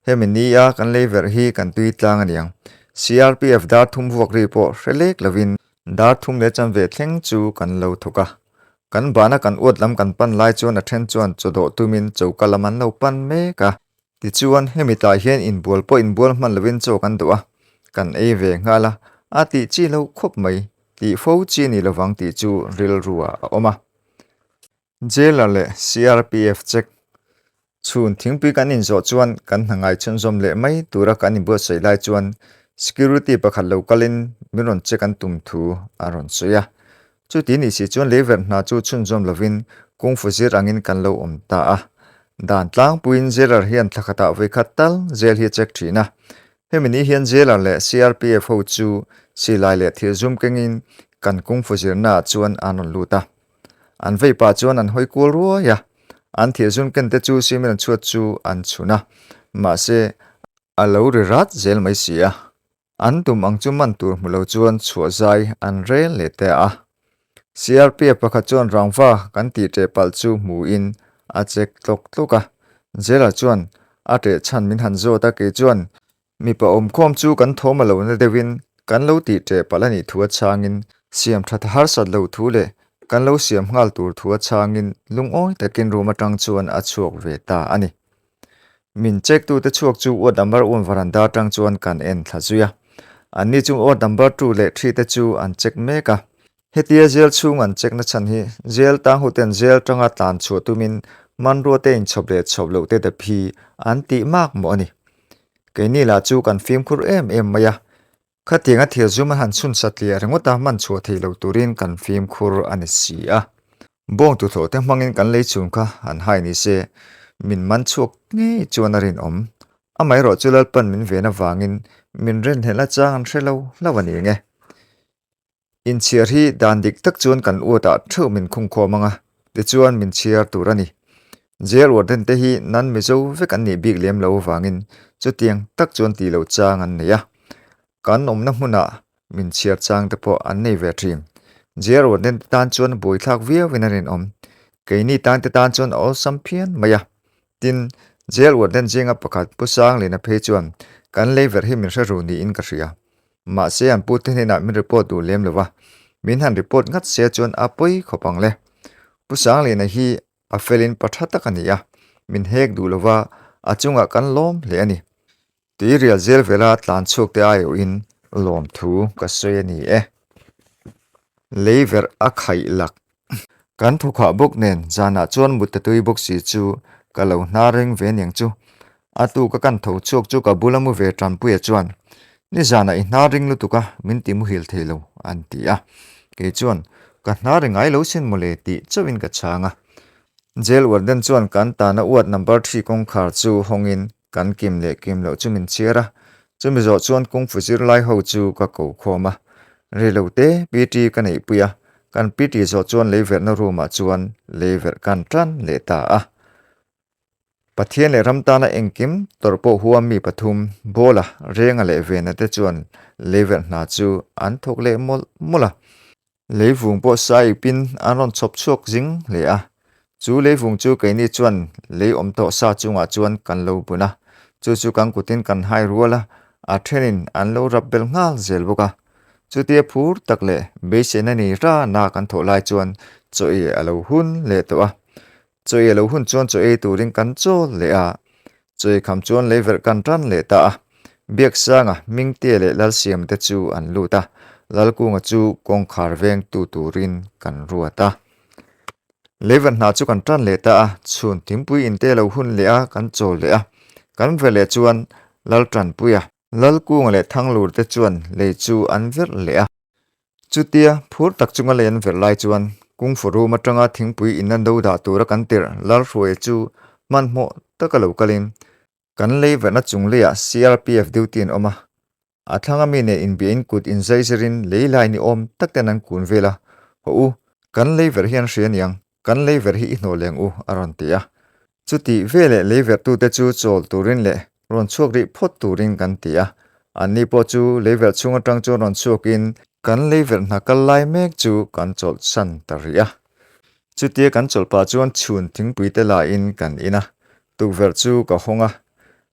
Hemi ni a kan lei verh hi kan tui tlang a niang. CRPF dar thum vuak ri pawh hre lek lovin dar thum leh chanve thleng chu kan lo thawk a. Kan bana kan uat lam kan pan lai chuan a then chuan chaw dawh tumin choka lam an lo pan mek a. Tichuan hemi tlai hian inbual pawh inbual hman lovin chaw kan duh a, kan ei ve nghal a, a tih chi lo khawp mai, tih fo chi ni lovang tih chu rilru ah a awm a. Jailer leh CRPF check chhun thingpui kan inzawh chuan kan hna ngai chhunzawm leh mai tura kan inbuatsaih lai chuan security pakhat lo kalin min rawn check an tum thu a rawn sawi a. Chuti nih si chuan leiverh hna chu chhunzawm lovin kungfu zir angin kan lo awm ta a. Dan tlangpuiin jailer hian thla khatah vawikhat tal jail hi a check thin a. Hemi ni hian jailer leh CRPF ho chu silai leh thil zum kengin kan kungfu zirnaah chuan an rawn lut a. An vei pah chuan an hawi kual ruai a, an thilzun ken te chu cement chhuat chu an chhun a, mahse a lo ri rat zel mai si a. An tum ang chu man tur hmu lo chuan chhuah zai an rel leh te a. CRPF pakhat chuan rangva kan tih ṭeh palh chu hmuin a chek tlawk tlawk a, Jailer chuan a ṭeh chhan min han zawt a, kei chuan Mipa awmkhawm chu kan thawm a lo na deuhin kan lo tih ṭeh palh a nih thu a chhangin siam ṭhat harsat lo thu leh kan lo siam nghal tur thu a chhangin lungawi takin room aṭang chuan a chhuak ve ta a ni. Min check tute chhuak chu ward number one varanda aṭang chuan kan en thla zui a. Anni chu ward number two leh three te chu an check mek a. Hetia jail chhung an check na chhan hi jail tang huten jail tanga tlan chhuah tumin hmanrua te inchhawp leh chhawp loh te dep hi an tih mak mawh a ni. Keini lah chu kan fimkhur em em mai a, khatianga thil zum an han chhun satliah ringawt a hman chhuah thei lo turin kan fimkhur a ni si a. Bawng tuthlawh te hmangin kan lei chhung kha han hai ni se, min man chhuak ngei chuan a rinawm. Amaherawh chu Lalpan min ven avangin min rinhlelh achang an hre lo hlauh a ni nge. Inchhiar hi dan dik tak chuan kan uatah theuh min khungkhawm ang a, tichuan min chhiar tur a ni. Jail warden te hi nan Mizo vek an nih bik lem lo avangin chutiang tak chuan tih loh chang an nei a. Kan awmna hmunah min chhiar chang te pawh an nei ve thin. Jail warden te tan chuan buaithlak viauin a rinawm. Keini tan te tan chuan a awlsam phian mai a. Tin, jail warden zinga pakhat Pu Sanglina phei chuan kan leiverh hi min hre ru niin ka hria. Mahse an pute hnenah min report duh lem lo va, min han report ngat se chuan a pawi khawp ang le. Pu Sangliana hi a felin pa tha tak a ni a, min hek duh lo va, a chungah kan lawm hle a ni. Tuirial zel vela tlan chhuak te aiawhin lawmthu ka sawi a ni e. Lei verh a khaih lak. Kan thawkhah bawk nen zanah chuan mut ta tui bawk si chu ka lo hnar reng ve niang chu. A tuka kan tho chhuak chu ka bula mu ve Tanpuia chuan, Nizanah i hnar ring lutuk a, min ti muhil thei lo, an ti a. Kei chuan, Ka hnar ri ngai lo sin mawle tih chauhin ka chhang a. Jail warden chuan kan tana uat number thi kawngkhar chu hawngin kan kim leh kim loh chu min chhiar a. Chumi zawh chuan kungfu zirlai ho chu ka ko khawm a. Reilote PT ka neihpui a, kan PT zawh chuan leiverhna room ah chuan leiverh kan tan leh ta a. Pathian leh ram tana engkim tawrh pawh huam mi pathum, Bawla, Renga leh Vena te chuan leiverh hna chu an thawk leh mawlh mawlh a. Leivung pawh saipin an rawn chhawp chhuak zing hle a. Chu leivung chu keini chuan lei awm tawh sa chungah chuan kan lo bun a, chu chu kan kutin kan hai rual a, a thenin an lo rap bel nghal zel bawk a. Chutia phur tak leh beiseina ni rana kan thawh lai chuan chaw ei a lo hun leh tawh a. Chaw ei lo hun chuan chaw ei turin kan chawl leh a, chaw ei kham chuan lei verh kan tan leh ta a. Biaksanga, Mingtea leh Lalsiam te chu an lut a, Lalkunga chu kawngkhar vengtu turin kan ruat a. Lei verh hna chu kan tan leh ta a, chhun thingpui inte lo hun leh a, kan chawl leh a. Kan verh leh chuan Laltanpuia, Lalkunga leh Thanglur te chuan lei chu an verh leh a. Chutia phur tak chunga lei an verh lai chuan Kungfu room atanga thingpui in an do dah tura kan tirh Lalhruaia chu hmanhmawh taka lo kalin kan lei verhna chung leiah CRPF duty an awm a, a thlanga mi nen inbiahin kut inzaizirin lei lai ni awm tak ten an kun vel a, Hawh u, kan lei verh hi an hria aniang, kan lei verh hi i hnawh leng u, a rawn ti a. Chuti veleh lei verhtute chu chawl turin leh rawn chhuak rih phawt turin kan ti a. Anni pawh chu lei verh chhung atang chuan rawn chhuakin kan lei verh hna kal lai mek chu kan chawlhsan ta rih a. Chutia kan chawlh pah chuan chhun thingpui te lahin kan in a, tukverh chu ka hawng a.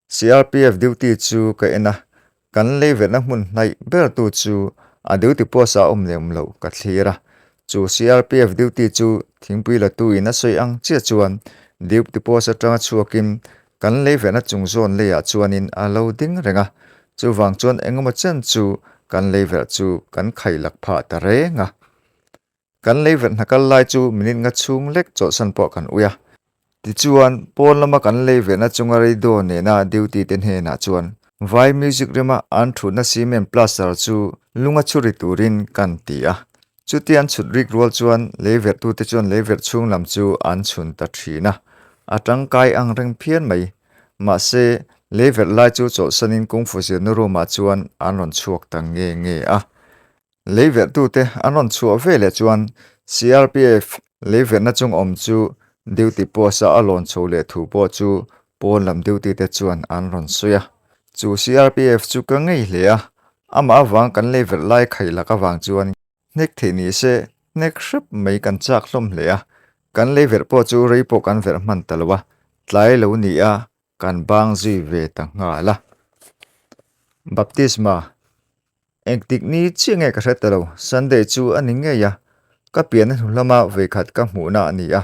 CRPF duty chu ka en a, Kan lei verhna hmun hnaih bertu chu a duty post ah awm leh awm loh ka thlir a. Chu CRPF duty chu thingpui latu in a sawi ang chiah chuan duty post atanga chhuakin kan lei verhna chung zawn leiah chuanin a lo ding reng a. Chuvang chuan engemaw chen chu kan lei verh chu kan khailak phah ta reng a. Kan lei verh hna kal lai chu minute nga chhung lek chawlhsan pawh kan ui a. Tichuan, pawn lama kan lei verhna chunga radio nena duty te hnenah chuan vai music rema an thutna cement plaster chu lunga chhuri turin kan ti a. Chutia an chhut rik rual chuan lei verhtute chuan lei verh chhung lam chu an chhun ta thin a, a tangkai ang reng phian mai. Mahse, lei verh lai chu chawlhsanin kungfu zirna room ah chuan an rawn chhuak ta nge nge a. Lei verhtute an rawn chhuah ve leh chuan CRPF lei verhna chung awm chu duty post-a a lawn chho leh thu pawh chu pawn lam duty te chuan an rawn sawi a. Chu CRPF chu ka ngei hle a, amah avang kan lei verh lai khaih lak avang chuan hnek theih ni se hnek hrep mai kan chak hlawm hle a. Kan lei verh pawh chu rei pawh kan verh hman ta lo a, tlai lo ni a kan bang zui ve ta nghal a. Baptisma Engtik ni chiah nge ka hre ta lo, Sunday chu a ni ngei a, ka pianna hnu lama vawikhat ka hmuhna a ni a.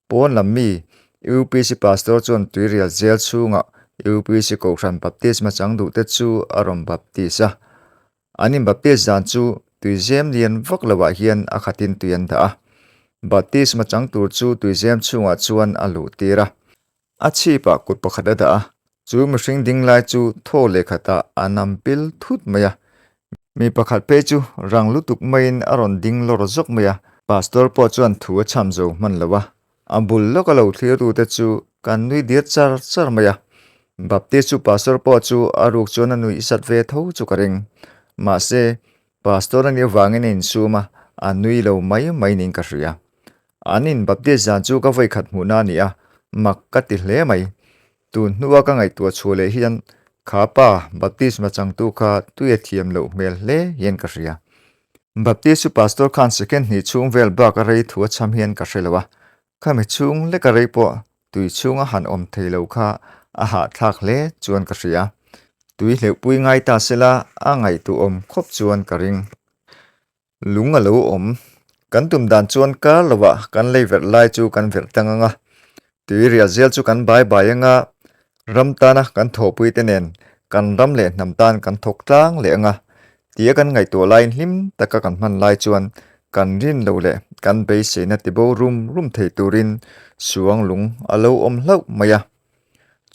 Pawn lam mi, UPC Pastor chuan Tuirial Jail chhungah UPC Kohhran Baptisma chang duhte chu a rawn baptis a. An inbaptis dan chu tuizem lian vak loah hian a khatin tui an dah a. Baptisma chang tur chu tuizem chhungah chuan a luh tir a. A chhipah kut pakhat a dah a, chu mihring ding lai chu thaw leh khatah a nam pil thut mai a. Mi pakhat phei chu rang lutuk maiin a rawn ding lawr zawk mai a. Pastor pawh chuan thu a chham zo hman lo a, a bul lawka lo thlirtute chu kan nui dir char char mai a. Baptist chu pastor pawh chu a ruk chuan a nuih sat ve tho chu ka ring. Mahse, pastor a nih avangin a insum a, a nui lo mai mai niin ka hria. An in baptist zan chu ka vawikhat hmuhna a ni a, mak ka ti hle mai. Tun hnua ka ngaihtuah chhuah leh hian kha pa baptisma changtu kha tui a thiam loh hmel hle hian ka hria. Baptist chu pastor khan second hnih chhung vel bak a rei thu a chham hian ka hre lo a, khami chhung leka rei pawh tui chhunga han awm thei lo kha a hahthlak hle chuan ka hria. Tui hleuhpui ngai ta sela a ngaihtuahawm khawp chuan ka ring. Lung a lo awm. Kan tum dan chuan kar lovah kan lei verh lai chu kan verh tlang ang a, tui rial zel chu kan bai bai ang a, ram tana kan thawhpui te nen kan ram leh hnam tan kan thawk tlang leh ang a, tia kan ngaihtuah laiin hlim taka kan hman lai chuan kan rin lo leh kan beiseina tibo rum rum thei turin suang lung a lo awm hlauh mai a.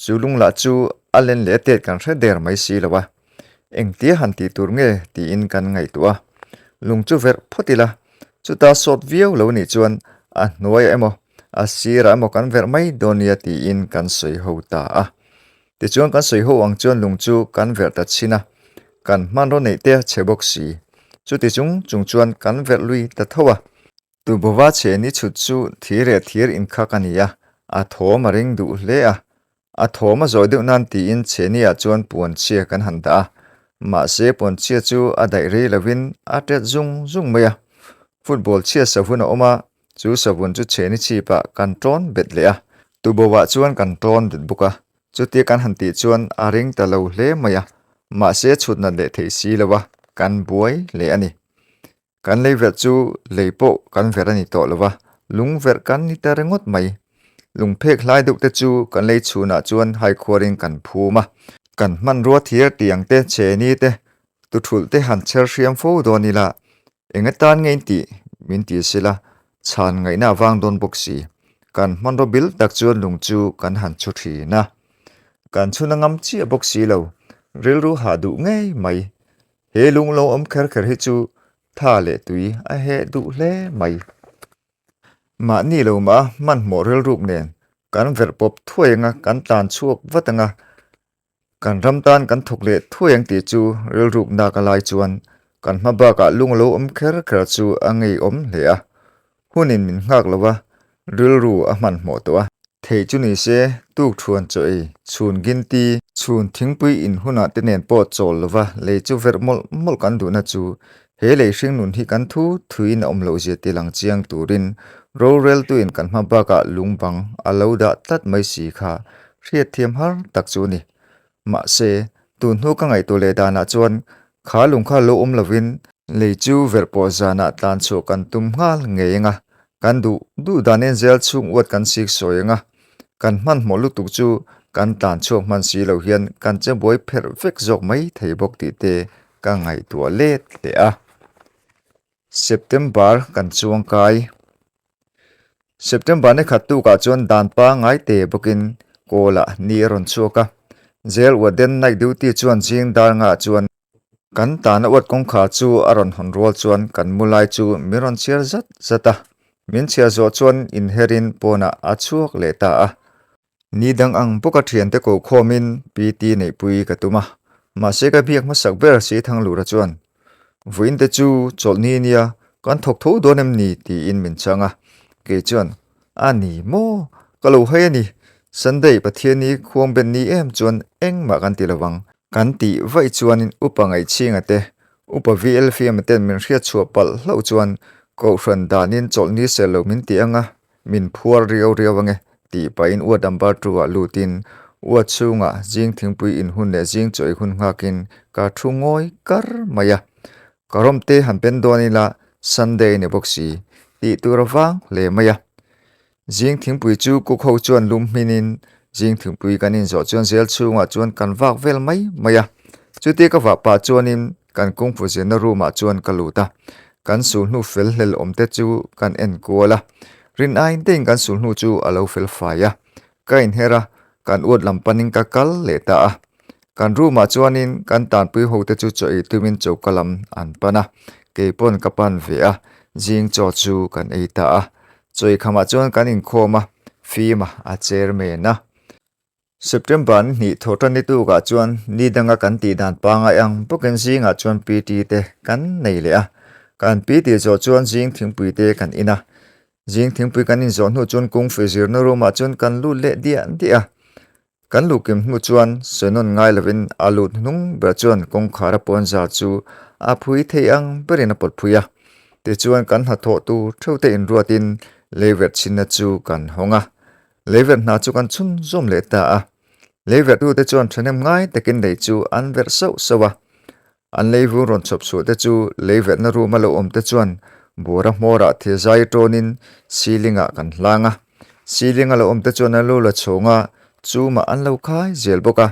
Chu lung lah chu. a len leh a tet kan hre der mai si lo a. Engtia han tih tur nge tiin kan ngaihtuah a. Lung chu verh phawt ila, chuta sawt viau lo nih chuan a hnuaiah emaw, a sirah emaw kan verh mai dawn nia tiin kan sawi ho ta a. Tichuan kan sawi ho ang chuan lung chu kan verh ta chhin a, kan hmanraw neih te a chhe bawk si. Chuti chung chung chuan kan verh lui ta tho a. Tubova chhehni chhut chu thir leh thir inkhak a ni a, a thawm a ring duh hle a. A thawm a zawh deuh nan tiin chhehni-ah chuan puanchhia kan han dah a, mahse puanchhia chu a daih rei lovin a tet zung zung mai a. Football chhia savun a awm a, chu savun chu chhehni chhipah kan tawn bet leh a, Tubovah chuan kan tawn bet bawk a, chutia kan han tih chuan a ring ta lo hle mai a, mahse chhut nat leh theih si lo a, kan buai hle a ni. Kan lei verh chu lei pawh kan verh a ni tawh lo va, lung verh kan ni ta ringawt mai. Lung phek hlai deuh te chu kan lei chhunah chuan haikhuarin kan phum a. Kan hmanrua thir tiang te, chheni te, tuthulh te han chher hriam fo dawn ila, eng atan nge in tih min ti sila, chhan ngaihna a vang dawn bawk si. Kan hmanraw bil tak chuan lung chu kan han chhu thin a. Kan chhun a ngam chiah bawk si lo, rilru hah duh ngei mai. He lung lo awm kher kher hi chu tha leh tui a heh duh hle mai. Mahni lo mah a hmanhmawh rilruk nen kan verh pawp thuai anga kan tlan chhuak vat anga kan ram tan kan thawk leh thuai ang tih chu rilruk nak a lai chuan kan hma bakah lung lo awm kher kher chu a ngeiawm hle a. Hunin min nghak lo a, rilru a hmanhmawh tawh a. Theih chu ni se, tuk thuan chaw ei, chhun ginti, chhun thingpui in hunah te nen pawh chawl lo va, lei chu verh mawlh mawlh kan duhna chu he lei hring nun hi kan thu thuin a awm loh zia ti lang chiang turin roreltuin kan hma bakah lung bang a lo dah tlat mai si kha hriatthiam har tak chu a ni. Mahse, tun hnu ka ngaihtuah leh danah chuan kha lung kha lo awm lovin lei chu verh pawh zanah tlan chhuah kan tum nghal ngei ang a, kan duh duh danin zel chhung uat kan sik sawi ang a, kan hmanhmawh lutuk chu kan tlan chhuak hman si lo hian kan che buai pherh vek zawk mai thei bawk tih te ka ngaihtuah let leh a. September kan chuang kai. September ni khat tukah chuan dan pangngai te bawkin kawl-ah ni a rawn chhuak a. Jail warden night duty chuan zing dar ngah chuan kan tana uat kawngkhar chu a rawn hawn rual chuan kan mu lai chu min rawn chhiar zat zat a. Min chhiar zawh chuan inherin pawnah a chhuak leh ta a. Ni dang ang bawka thiante ko khawmin PT neihpui ka tum a, mahse ka biak hmasak ber si Thanglura chuan, Vawiin te chu chawlhni nia, kan thawk tho dawn em ni? tiin min chhang a, kei chuan, A ni maw? Ka lo hai a ni, Sunday Pathianni khuangben ni em chuan engmah kan ti lovang. Kan tih vaih chuanin Upa Ngaihchhinga te, Upa VL Fiama ten min hriatchhuah palh hlauh chuan Kohhran danin chawlhni sel lo min ti ang a, Min phuar riau riau ange tih pahin uat ambar tu ah lutin uat chhungah zing thingpui in hun leh zing chaw ei hun nghakin ka thu ngawi kar mai a. Ka rawm te han pen dawn ila Sunday ni bawk si tih tur a vang hle mai a. Zing thingpui chu cook ho chuan lum hminin zing thingpui kan inzawh chuan zel chhungah chuan kan vak vel mai mai a. Chutia ka vah pah chuanin Kan kungfu zirna room ah chuan ka lut a, kan sulhnu fel hlel awm te chu kan en kual a, rin aiin tein kan sulhnu chu a lo fel fai a, ka inher a, kan uat lam panin ka kal leh ta a. Kan room ah chuanin kan tanpui ho te chu chaw ei tumin choka lam an pan a, kei pawn ka pan ve a, zing chaw chu kan ei ta a, chaw ei khamah chuan kan inkhawm a, fima a chairman a. September ni hnih thawhtan ni tukah chuan ni danga kan tih dan pangngai ang bawkin zingah chuan PT te kan nei leh a. Kan PT zawh chuan zing thingpui te kan in a. Zing thingpui kan in zawh hnu chuan kungfu zirna room ah chuan kan lut leh diah diah a. Kan luh kim hnu chuan sawi nawn ngai lovin a lut hnung ber chuan kawngkhar a pawn zar chu a phui thei ang berin a pawt phui a. Tichuan kan hnathawh tur theuh te inruatin leiverh chhinna chu kan hawng a. Leiverh hna chu kan chhun zawm leh ta a, leiverhtute chuan thahnem ngai takin lei chu an verh sauh sauh a. An leivung rawn chhawp chhuah te chu leiverhna room a lo awm te chuan buara hmawrah thilzai tawnin ceiling ah kan hlang a. Ceiling a lo awm te chuan an lo la chhawng a, chumah an lo khai zel bawk a,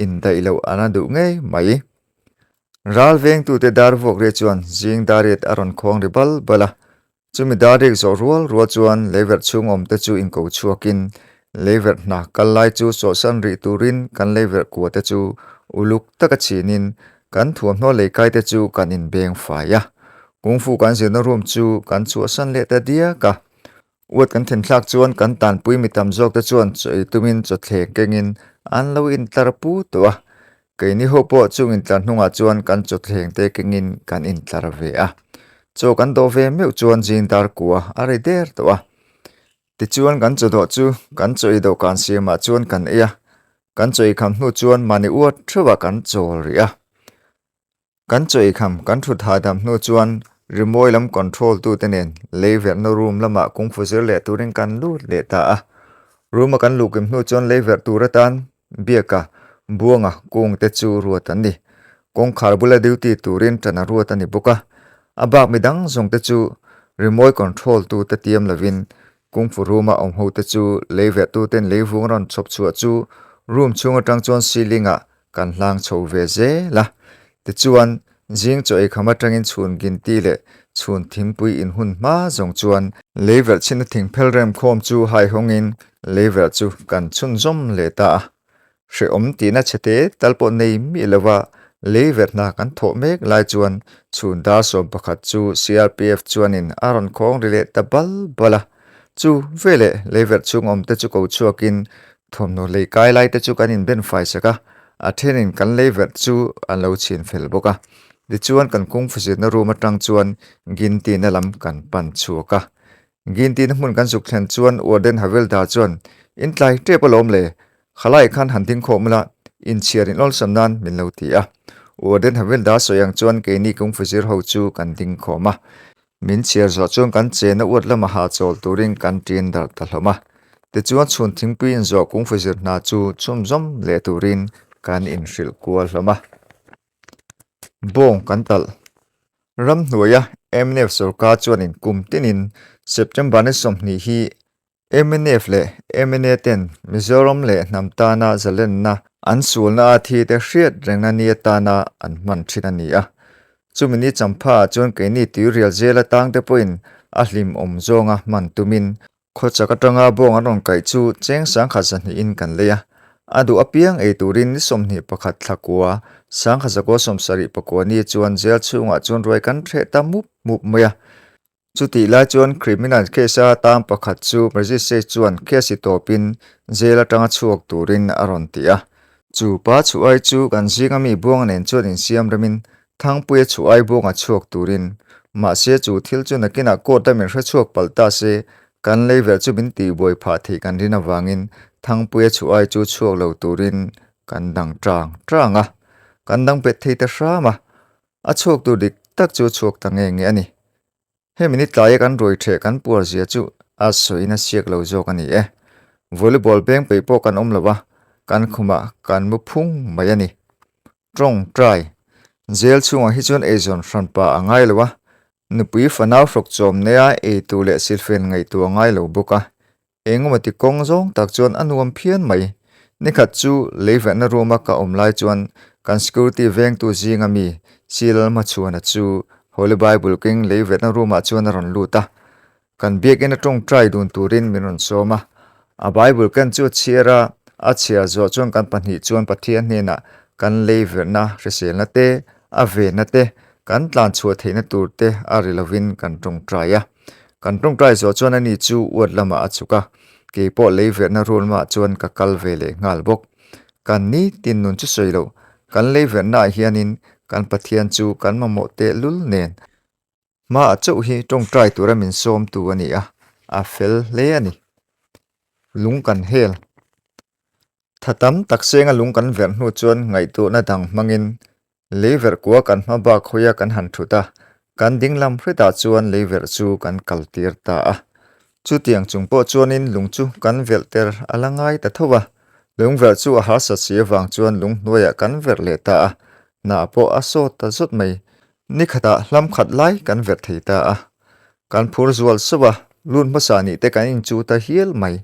indaih loh an a duh ngei mai. Ral vengtute dar vuak ri chuan zing dariat a rawn khawng ri bal bal a, Chumi dar rik zawh rual rual chuan leiverh chhung awm te chu inko chhuakin Leiverh hna kal lai chu chawhsan rih turin kan leiverh kua te chu uluk taka chhinin kan thuamhnaw leikai te chu kan inbeng fai a. Kungfu kan zirna room chu kan chhuahsan leh ta diak a. Uat kan then thlak chuan kan tanpui mi tam zawk te chuan chaw ei tumin chawthleng kengin an lo intlar pu tawh a. Keini ho pawh chung intlar hnungah chuan kan chawthleng te kengin kan intlar ve a. Chaw kan dawh ve meuh chuan zing dar kua a ri der tawh a. Tichuan kan chaw dawh chu kan chaw ei dawhkan siamah chuan kan ei a, kan chaw ei kham hnu chuan mahni uat theuhah kan chawl rih a. Kan chaw ei kham kan thut hahdam hnu chuan rimawi lam control tute nen lei verhna room lamah kungfu zir leh turin kan lut leh ta a. Room a kan luh kim hnu chuan lei verh tur atan Biaka, Buanga kung te chu ruat an ni. Kawngkhar bula duty turin ṭan a ruat a ni bawk a. A bak midang zawng te chu rimawi control tu te tiam lovin Kungfu room a awm ho te chu lei verh tuten lei vung rawn chhawp chhuah chu room chhung atang chuan ceiling ah kan hlang chho ve zel a. Tichuan, zing chaw eikham atangin chhun ginti leh chhun thingpui inhun hma zawng chuan lei verh chhinna thingphel rem khawm chu haihawngin lei verh chu kan chhunzawm leh ta a. Hrehawm tihna chhete tal pawh nei miah lova lei verh hna kan thawh mek lai chuan chhun dar 11 chu CRPF chuanin a rawn khawng ri leh ta bal bal a. Chu veleh lei verh chhung awmte chu ko chhuakin Thawmhnaw lei kai lai te chu kan inben fai sak a, a thenin kan lei verh chu an lo chhin fel bawk a. Tichuan kan kungfu zirna room atang chuan Gintina lam kan pan chhuak a. Gintina hmun kan zuk thlen chuan Warden Havildar chuan, In tlai tep alawm le, khalai khan han ding khawm ula, inchhiar in awlsam nan min lo ti a. Warden Havildar sawi ang chuan keini kungfu zir ho chu kan ding khawm a. Min chhiar zawh chuan kan chena uat lama hahchawl turin kan ṭin darh ta hlawm a. Tichuan chhun thingpui inzawh kungfu zir hna chu chhunzawm leh turin kan inhrilh kual hlawm a. Bawng kan talh. Ramhnuaia mnf sorkar chuanin kum tinin September ni 20 hi Mnf leh mna ten Mizoram leh hnam tana zalenna an sualna a thi te hriat rengna ni atana an hman thin a ni a. Chumi ni champha ah chuan keini tuirial zel atang te pawhin a hlim awm zawnga hman tumin khawchak atanga bawng an rawn kaih chu cheng sangkhat zahnihin kan lei a. A duh apiang ei turin ni 21 thla kua sangkhat zakua 74 ni chuan jail chhungah chuan ruai kan threh ta mup mup mai a. Chutih lai chuan criminal case-a tan pakhat chu magistrate chuan case-i tawpin jail atanga chhuak turin a rawn ti a. Chu pa chhuai chu kan zinga mi Buanga nen chuan insiam remin Thangpuia chhuai Buanga chhuak turin. Mahse chu thil chu nakinah court a min hre chhuak palh ta se, kan lei verh chu min tihbuai phah theih kan rin avangin Thangpuia chhuai chu chhuak lo turin kan dang tang tang a. Kan dang bet thei ta hram a. A chhuak tur dik tak chu a chhuak ta nge nge a ni. Hemi ni tlaia kan ruai ṭheh kan puar zia chu a sawiin a siak lo zawk a ni e. Volleyball beng peih pawh kan awm lo a, kan khumah kan mu phung mai a ni. Tawng trai. Jail chhungah hi chuan eizawn hranpa a ngai lo a, nupui fanau hrawk chawm neia eitur leh silfen ngaihtuah a ngai lo bawk a, Engemaw ti kawng zawng tak chuan a nuam phian mai. Nikhat chu leiverhna room a ka awm lai chuan kan security vengtu zinga mi Silalhmachhuana chu Holy Bible keng leiverhna room ah chuan a rawn lut a. Kan biakina tawngtai dun turin min rawn sawm a. A Bible ken chu a chhiar a, a chhiar zawh chuan kan pahnih chuan Pathian hnenah kan leiverhna hriselna te, a venna te, kan tlan chhuah theihna tur te a ri lovin kan tawngtai a. Kan tawngtai zawh chuan ani chu uat lamah a chhuk a, kei pawh lei verhna rualmah chuan ka kal ve leh nghal bawk. Kan ni tin nun chu sawi loh, kan lei verhnaah hianin kan Pathian chu kan mamawh teh lul nen hmaah chauh hi tawngtai tura min sawmtu a ni a, a fel hle a ni. Lung kan hel. Tha tam tak senga lung kan verh hnu chuan ngaihtuahna dang hmangin Lei verh kua kan hma bak hawia kan han thut a, kan ding lam hretah chuan lei verh chu kan kal tir ta a. Chutiang chung pawh chuanin lung chu kan velh ter a la ngai ta tho a. Lung verh chu a harsat si avang chuan lung hnuaiah kan verh leh ta a, hnah pawh a sawt ta zawt mai. Ni khatah hlam khat lai kan verh thei ta a. Kan phur zual sauh a, lut hmasa nih te kan inchu ta hial mai.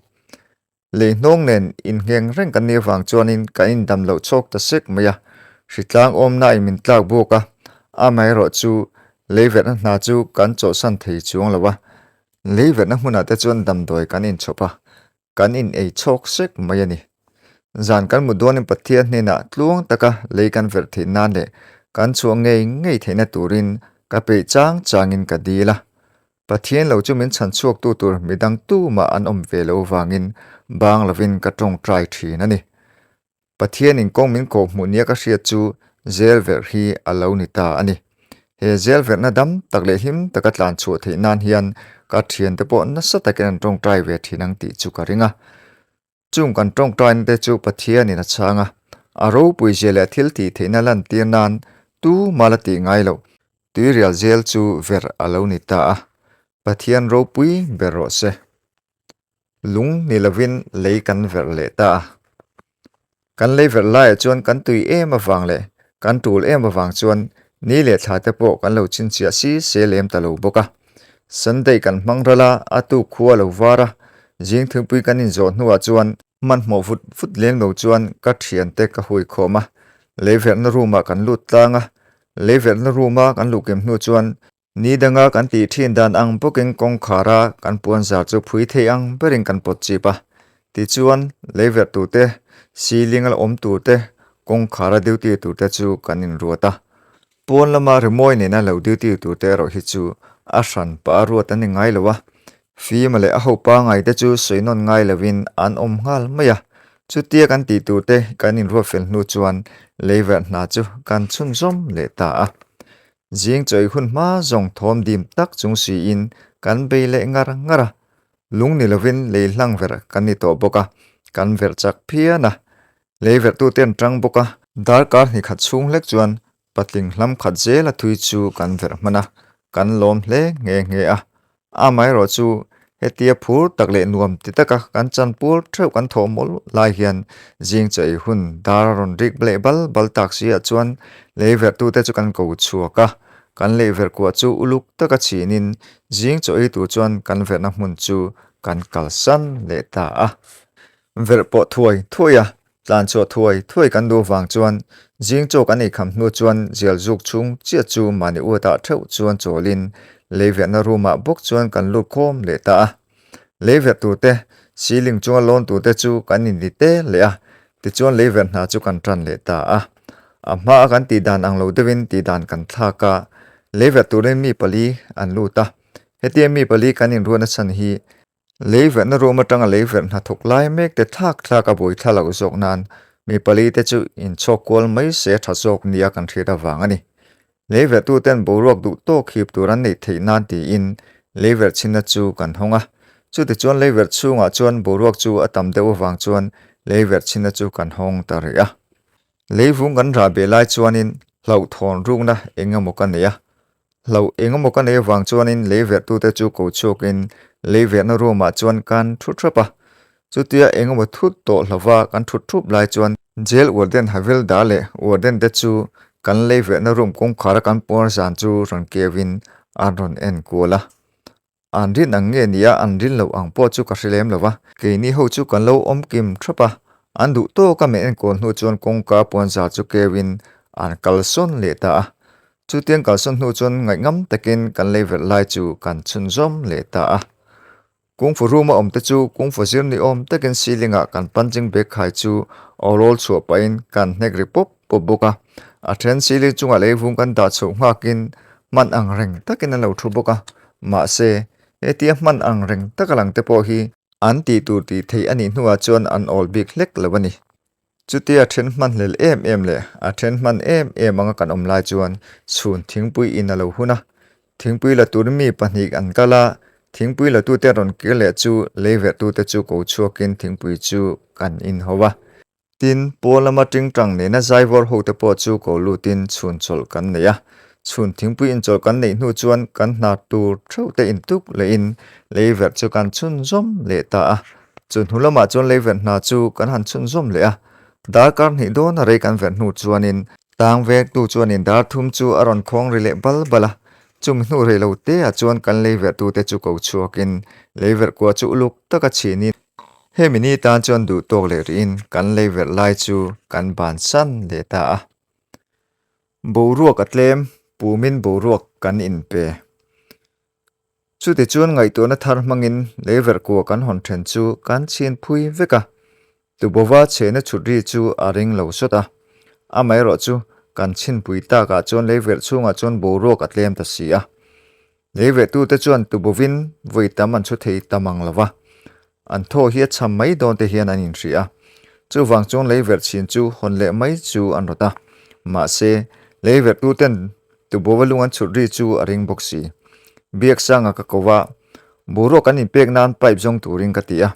Lei hnawng nen inngheng reng kan nih avang chuanin kan indam loh chhawk ta sek mai a, hritlang awmnain min tlak bawk a, amaherawh chu lei verhna hna chu kan chawhsan thei chuang lo a, lei verhna hmunah te chuan damdawi kan inchhawp a. Kan in ei chhawk sek mai a ni. Zan kan mut dawnin Pathian hnenah tluang taka lei kan verh theih nan leh kan chhuah ngei ngei theihna turin ka peih chang changin ka dil a. Pathian lo chu min chhan chhuaktu tur midang tumah an awm ve lo vangin bang lovin ka tawngtai thin a ni. Pathianin kawng min kawh hmuh nia ka hriat chu zel verh hi a lo ni ta a ni. He zel verhna dam tak leh hlim taka tlan chhuah theih nan hian ka thiante pawh nasa takin an tawngtai ve thin ang tih chu ka ring a. Chung kan tawngtaina te chu Pathianin a chhang a, a ropui zia leh a thil tih theihna lantir nan tu mah la tih ngai loh tuirial zel chu verh a lo ni ta a. Pathian ropui ber rawh se. Lung ni lovin lei kan verh leh ta a. Kan lei verh laiah chuan kan tui em avang leh kan tul em avang chuan ni leh thla te pawh kan lo chhinchhiah si se lem ta lo bawk a. Sunday kan hmang ral a, a tuk khua lo var a, zing thingpui kan inzawh hnuah chuan hmanhmawh vut vut leng lo chuan ka thiante ka hui khawm a, lei verhna room ah kan lut tlang a, lei verhna room a kan luh kim hnu chuan Ni danga kan tih thin dan ang bawkin kawngkhara kan puanzar chu phui thei ang berin kan pawt chip a. Tichuan, leiverh turte, ceiling a la awm turte, kawngkhara duty turte chu kan inruat a. Pawn lama rimawi nena lo duty turte erawh hi chu a hran pah a ruat an ni ngai lo a. Fima leh a ho pangai te chu sawi nawn ngai lovin an awm nghal mai a. Chutia kan tih turte kan inruat fel hnu chuan leiverh hna chu kan chhunzawm leh ta a. Zing chawi hun hma zawng thawm dim tak chung siin kan bei leh ngar ngar a, lung ni lovin lei hlang verh kan ni tawh bawk a, kan verh chak phian a, lei verhtute an tang bawk a. Darkar hnih khat chhung hlek chuan patling hlam khat zela thui chu kan verh hman a, kan lawm hle nghe nghe a. Amaherawh chu hetia phur tak leh nuam ti taka kan chanpur theuh kan thawh mawlh lai hian zing chaw ei hun dar a rawn rik leh bal bal tak si ah chuan lei verhtute chu kan ko chhuak a, kan lei verh kuah chu uluk taka chhinin zing chaw ei tur chuan kan verhna hmun chu kan kalsan leh ta a. Verh pawh thuai thuai a, Tlan chhuah thuai thuai kan duh vang chuan zing chaw kan eikham hnu chuan zial zuk chhung chiah chu mahni uatah theuh chuan chawlin leiverhna room ah bawk chuan kan lut khawm leh ta a. Leiverh tur te, ceiling chunga lawn tur te chu kan inti te leh a, tichuan leiverh hna chu kan tan leh ta a. A hma a kan tih dan ang lo deuhin tih dan kan thlak a, leiverh turin mi pali an lut a. Hetia mi pali kan inruahna chhan hi Lei verhna room atanga lei verh hnathawk lai mek te thlak thlak a buai thla loh zawk nan mi pali te chu inchhawk kual mai se a tha zawk nia kan hriat avang a ni. Lei verhtu ten boruak duh tawk hip tur an neih theih nan tiin lei verh chhinna chu kan hawng a. Chutichuan lei verh chhungah chuan boruak chu a tam deuh avang chuan lei verh chhinna chu kan hawng ta rih a. Lei vung kan rah beh lai chuanin hlauhthawn rukna eng emaw ka nei a, Hloh eng emaw ka nei avang chuanin lei verhtute chu ko chhuakin lei verhna room ah chuan kan thu thap a. Chutia eng emaw thut tawh hlova kan thut thup lai chuan jail warden Havilda leh warden te chu kan lei verhna room kawngkhara kan puar zan chu rawn keuin an rawn en kual a. An rin ang nge nia an rin loh ang pawh chu ka hre lem lo va. Keini ho chu kan lo awm kim thap a, an duh tawk a min enkawl hnu chuan kawngka puanzar chu keuin an kalsawn leh ta a. Chutiang kalsawn hnu chuan ngaihngam takin kan lei verh lai chu kan chhunzawm leh ta a. Kungfu room a awm te chu kungfu zir ni awm takin ceiling ah kan punching bag khai chu aw rawl chhuah pahin kan hnek ri pawp pawp bawk a. A then ceiling chungah leivung kan dah chhoh nghakin hman ang reng takin an lo thu bawk a. Mahse, hetia hman ang reng taka lang te pawh hi an tih tur tih theih a nih hnuah chuan an awl bik hlek lo a ni. Chutia a then hman hlel em em leh a then hman em em anga kan awm lai chuan chhun thingpui in a lo hun a. Thingpui la tur mi pahnih an kal a, thingpui la tute rawn kir leh chu leiverhtute chu ko chhuakin thingpui chu kan in ho a. Tin, pawn lama tingtang nena zaivawr hote pawh chu ko lutin chhun chawlh kan nei a. Chhun thingpui inchawlh kan neih hnu chuan kan hna tur theuh te intuk lehin leiverh chu kan chhunzawm leh ta a. Chu hnu lamah chuan leiverh hna chu kan han chhunzawm leh a. Darkar hnih dawn a rei kan verh hnu chuanin tang vektu chuanin dar thum chu a rawn khawng ri leh bal bal a. Chumi hnu rei lo te ah chuan kan leiverhtute chu ko chhuakin leiverh kua chu uluk taka chhinin Hemi ni tan chuan duh tawk leh rihin kan lei verh lai chu kan bansan leh ta a. Boruak a tlem, pumin boruak kan inpe. Chutichuan ngaihtuahna thar hmangin leiverh kua kan hawn then chu kan chhin phui vek a. Tubova chhehna chhut ri chu a ring lo sawt a. Amaherawhchu, kan chhinpui takah chuan leiverh chhungah chuan boruak a tlem ta si a. Leiverhtute chuan tubovin vawi tam an chhu thei ta mang lo va. An thaw hi a cham mai dawn te hian an inhrih a. Chuvang chuan leiverh chhin chu hawn leh mai chu an rawt a. Mahse, leiverhtuten tubova lung an chhut ri chu a ring bawk si. Biaksanga ka ko va, boruak an inpek nan pipe zawng turin ka ti a.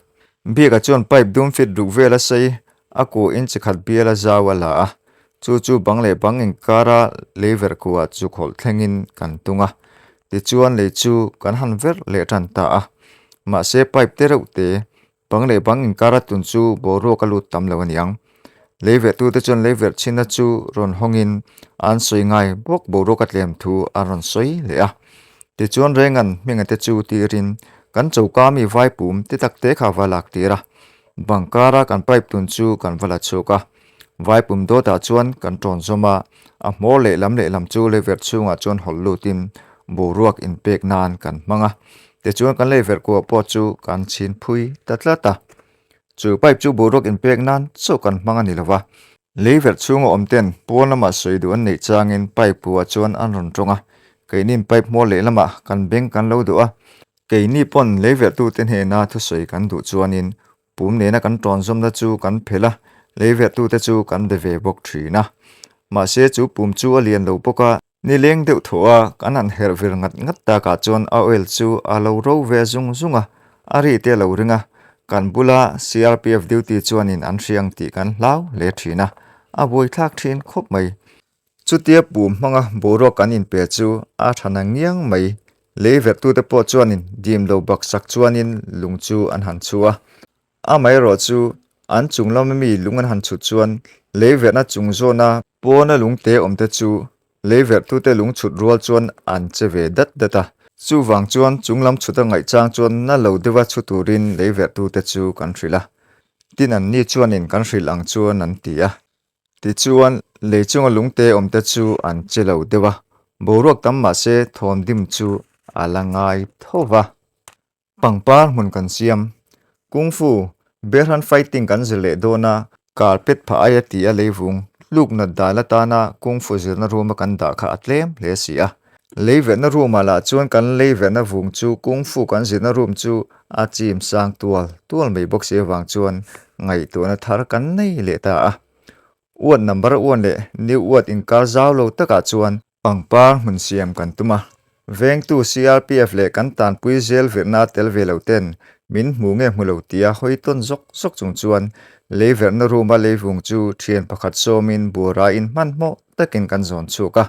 Biaka chuan pipe dum fit ruk vel a sei, a ku inchi khat bial a zau a la a. Chu chu bang leh bang inkara leiverh kuah chu khawlh thlengin kan tung a. Tichuan lei chu kan han verh leh tan ta a. Mahse pipe te reuh te, bang leh bang inkara tun chu boruak a lut tam lo aniang. Leiverhtute chuan leiverh chhinna chu rawn hawngin an sawi ngai bawk boruak a tlem thu an rawn sawi leh a. Tichuan Rengan hminga te chu tirin kan choka mi vaipum ti tak te kha va lak tir a. Bang kara kan pipe tun chu kan va la chhuak a. Vaipum dawtah chuan kan tawn zawm a, a hmawr lehlam lehlam chu leiverh chhungah chuan hawlh lutin boruak inpek nan kan hmang a. Tichuan kan leiverh kuah pawh chu kan chhin phui ta tlat a. Chu pipe chu boruak inpek nan chauh kan hmang a ni lo va. Leiverh chhunga awm ten pawn lamah sawi duh an neih changin pipe kuah chuan an rawn tawng a, keinin pipe hmawr lehlamah kan beng kan lo duh a. Keini pawn leiverhtute hnena thusawi kan duh chuanin Pum nena kan tawnzawmna chu kan phelh a, leiverhtute chu kan be ve bawk thin a. Mahse chu pum chu a lian lo bawk a, nileng deuh thaw a kan han herh vir ngat ngat takah chuan a oil chu a lo ro ve zung zung a, a ri te a lo ring a. Kan bula CRPF duty chuanin an hriang tih kan hlau hle thin a, a buaithlak thin khawp mai. Chutia pum hmanga boruak kan inpe chu a tha na ngiang mai. Lei verhtute pawh chuanin dim lo baksak chuanin lung chu an han chhu a. Amaherawh chu an chung lama mi lung an han chhut chuan lei verhna chung zawna pawna lungte awmte chu lei verhtute lung chhut rual chuan an che ve dat dat a. Chuvang chuan chung lam chhut a ngaih chang chuan na lo deuha chhu turin lei verhtute chu kan hrilh a. Tin anni chuanin kan hrilh ang chuan an ti a. Tichuan, lei chunga lungte awmte chu an che lo deuh a, boruak tam mah se thawm dim chu a la ngai tho va. Pangpar hmun kan siam. Kung Fu, Berhan Fighting kan zir leh dawn a, carpet phah aia ti a leivung tluk nat dan atana Kung Fu zirna room a kan dah kha a tlem hle si a. Leiverhna room ah lah chuan kan leiverhna vung chu Kung Fu kan zirna room chu a chim sang tual tual mai bawk si avang chuan ngaihtuahna thar kan nei leh ta a. Uat number uan leh new uat inkar zau lo takah chuan pangpar hmun siam kan tum a. Vengtu CRPF leh kan tanpui zel virhna tel ve lo ten min hmu nge hmu lo tia hawi tawn zawk zawk chung chuan lei verhna room a leivung chu thian pakhat sawmin buara in hmanhmawh takin kan zawn chhuak a.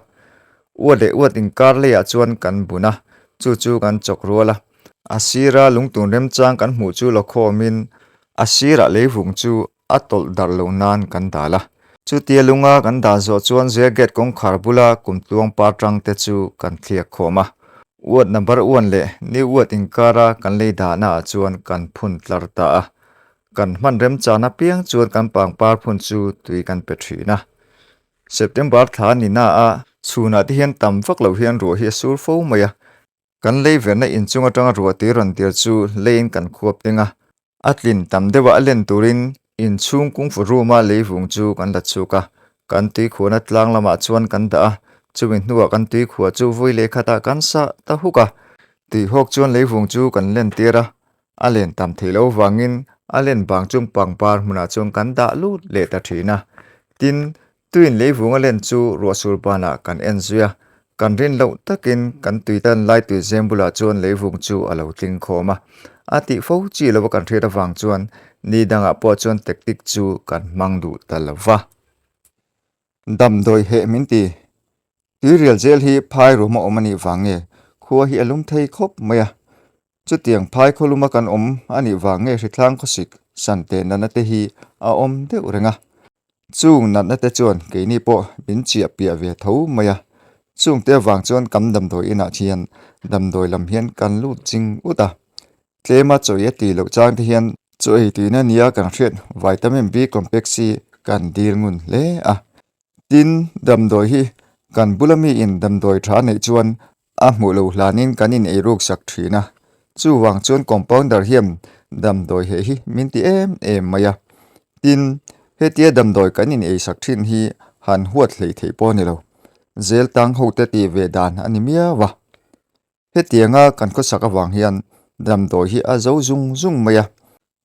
Uat leh uat inkar leiah chuan kan bun a, chu chu kan chawk rual a. A sira lungtun remchang kan hmuh chu lawkhawmin a sirah leivung chu a tawlh darh loh nan kan dal a. Chutia lunga kan dah zawh chuan Jail Gate kawngkhar bula kumtluang par tang te chu kan thliak khawm a. Uat number uan leh new uat inkara kan lei dahna ah chuan kan phun tlar ta a. Kan hman remchan apiang chuan kan pangpar phun chu tui kan pe thin a. September thla ni na a chhunah te hian tam vak loh hian ruah hi a sur fo mai a. Kan lei verna inchung atanga ruah tui rawn tir chu leiin kan khuap teng a, a tlin tam deuhah a len turin inchhung kungfu room-a leivung chu kan la chhuk a, kan tuikhuahna tlang lamah chuan kan dah a, chumi hnuah kan tuikhuah chu vawi leh khatah kan sah ta huk a, tuihawk chuan leivung chu kan len tir a, A len tam theih loh vangin a len bang chung pangpar hmunah chuan kan dah lut leh ta thin a. Tin, tuin leivung a len chu ruahsur banah kan en zui a, kan rin loh takin kan tui tan lai tui zem bulah chuan leivung chu a lo tling khawm a. A tih fo chi lova kan hriat avang chuan ni dangah pawh chuan tactic chu kan hmang duh ta lo va. Damdawi heh min ti. Tuirial zel hi phai rum a awm a nih vang nge khua hi a lum thei khawp mai a. Chutiang phai khawluma kan awm a nih vang nge hritlang khawsik san teh natna te hi a awm deuh reng a. Chung natna te chuan keini pawh min chiah piah ve tho mai a. Chungte avang chuan kan damdawi inah hian damdawi lam hian kan lut ching ut a. Tlema chaw ei a tih loh chang te hian chaw ei tuina nia kan hriat vitamin B complex hi kan dil ngun hle a. Tin, damdawi hi kan bula miin damdawi tha neih chuan. A hmuh lo hlanin kan in eiruk sak thin a, chuvang chuan compounder hian damdawi heh hi min ti em em mai a. Tin, hetia damdawi kan in eisak thin hi han huat hleih theih pawh a ni lo. Zel tang hote tih ve dan a ni miau a. Hetianga kan khawsak avang hian damdawi hi a zo zung zung mai a.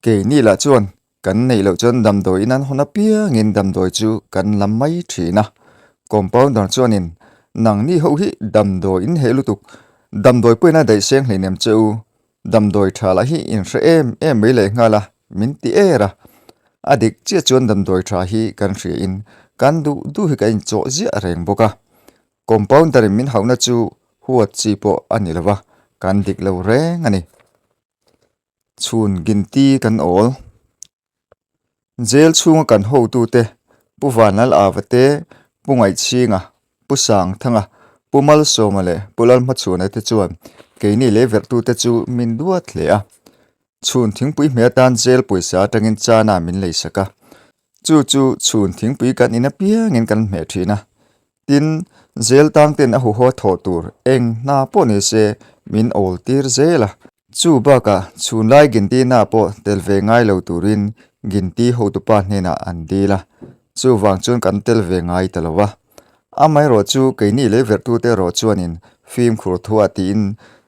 Keini lah chuan kan neih loh chuan damdawi in an hawn apiangin damdawi chu kan lam mai thin a. Compounder chuanin, Nangni ho hi damdawi in heh lutuk, damdawi pawhin a daih seng hleinem che u, damdawi tha lah hi in hre em em mai leh nghal a, min ti er a. A dik chiah chuan damdawi tha hi kan hria in kan duh duh hi kan inchawh ziah reng bawk a. Compounder in min hauhna chu huat chi pawh a ni lo va, kan dik lo reng a ni. Chhun ginti kan awl. Jail chhunga kan hotute Pu Vanlal Ava te, Pu Ngaihchhinga, Pu Sangthanga, Pu Malsawma leh Pu Lalhmachhuana te chuan keini lei verhtute chu min duat hle a. Chhun thingpui hmeh atan jail pawisa atangin chana min leisak a. Chu chu chhun thingpui kan in apiangin kan hmeh thin a. Tin, zel tang ten a huho thawh tur eng hna pawh ni se min awl tir zel a. Chu bakah chhunlai Ginti na pawh tel ve ngai lo turin Ginti hotupa hnenah an dil a, chuvang chuan kan tel ve ngai ta lo a. Amaherawh chu keini leiverhtute erawh chuanin fimkhur thuah tiin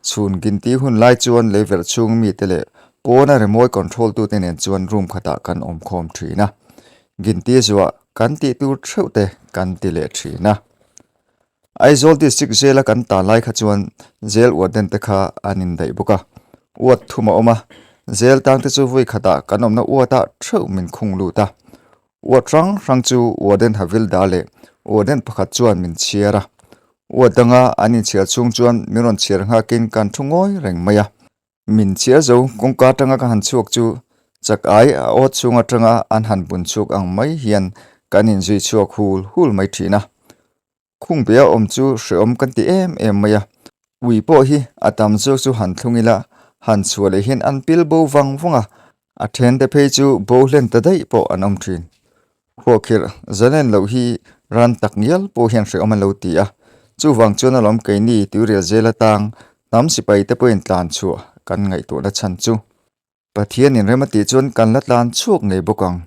chhun Ginti hun lai chuan leiverh chhung mite leh pawna rimawi control tute nen chuan room khatah kan awm khawm thin a. Ginti zuah kan tih tur theuh te kan ti leh thin a. Aizawl District Jail a kan tan lai kha chuan Jail Warden te kha an indaih bawk a, ward thum a awm a, Jail tang te chu vui khatah kan awmna ward ah theuh min khung lut a. Ward hrang hrang chu Warden Havilda leh Warden pakhat chuan min chhiar a. Ward danga an inchhiar chhung chuan min rawn chhiar nghakin kan thu ngawi reng mai a. Min chhiar zo kawngka atanga ka han chhuak chu chak ai a awt chhung atanga an han bun chhuak ang mai hian kan inzui chhuak hul hul mai thin a. Khung bia awm chu hreawm kan ti em em mai a, ui pawh hi a tam zawk chu han thlung ila han chhuah leh hian an pil bo vang vang a, a then te phei chu bo hlen ta daih pawh an awm thin. Khuahkhirh zalen loh hi ran tak ngial pawh hian hrehawm an lo ti a, chuvang chuan alawm keini tuirial zel atang hnam sipai te pawhin tlan chhuah kan ngaihtuahna chhan chu. Pathianin rem a tih chuan kan la tlan chhuak ngei bawk ang,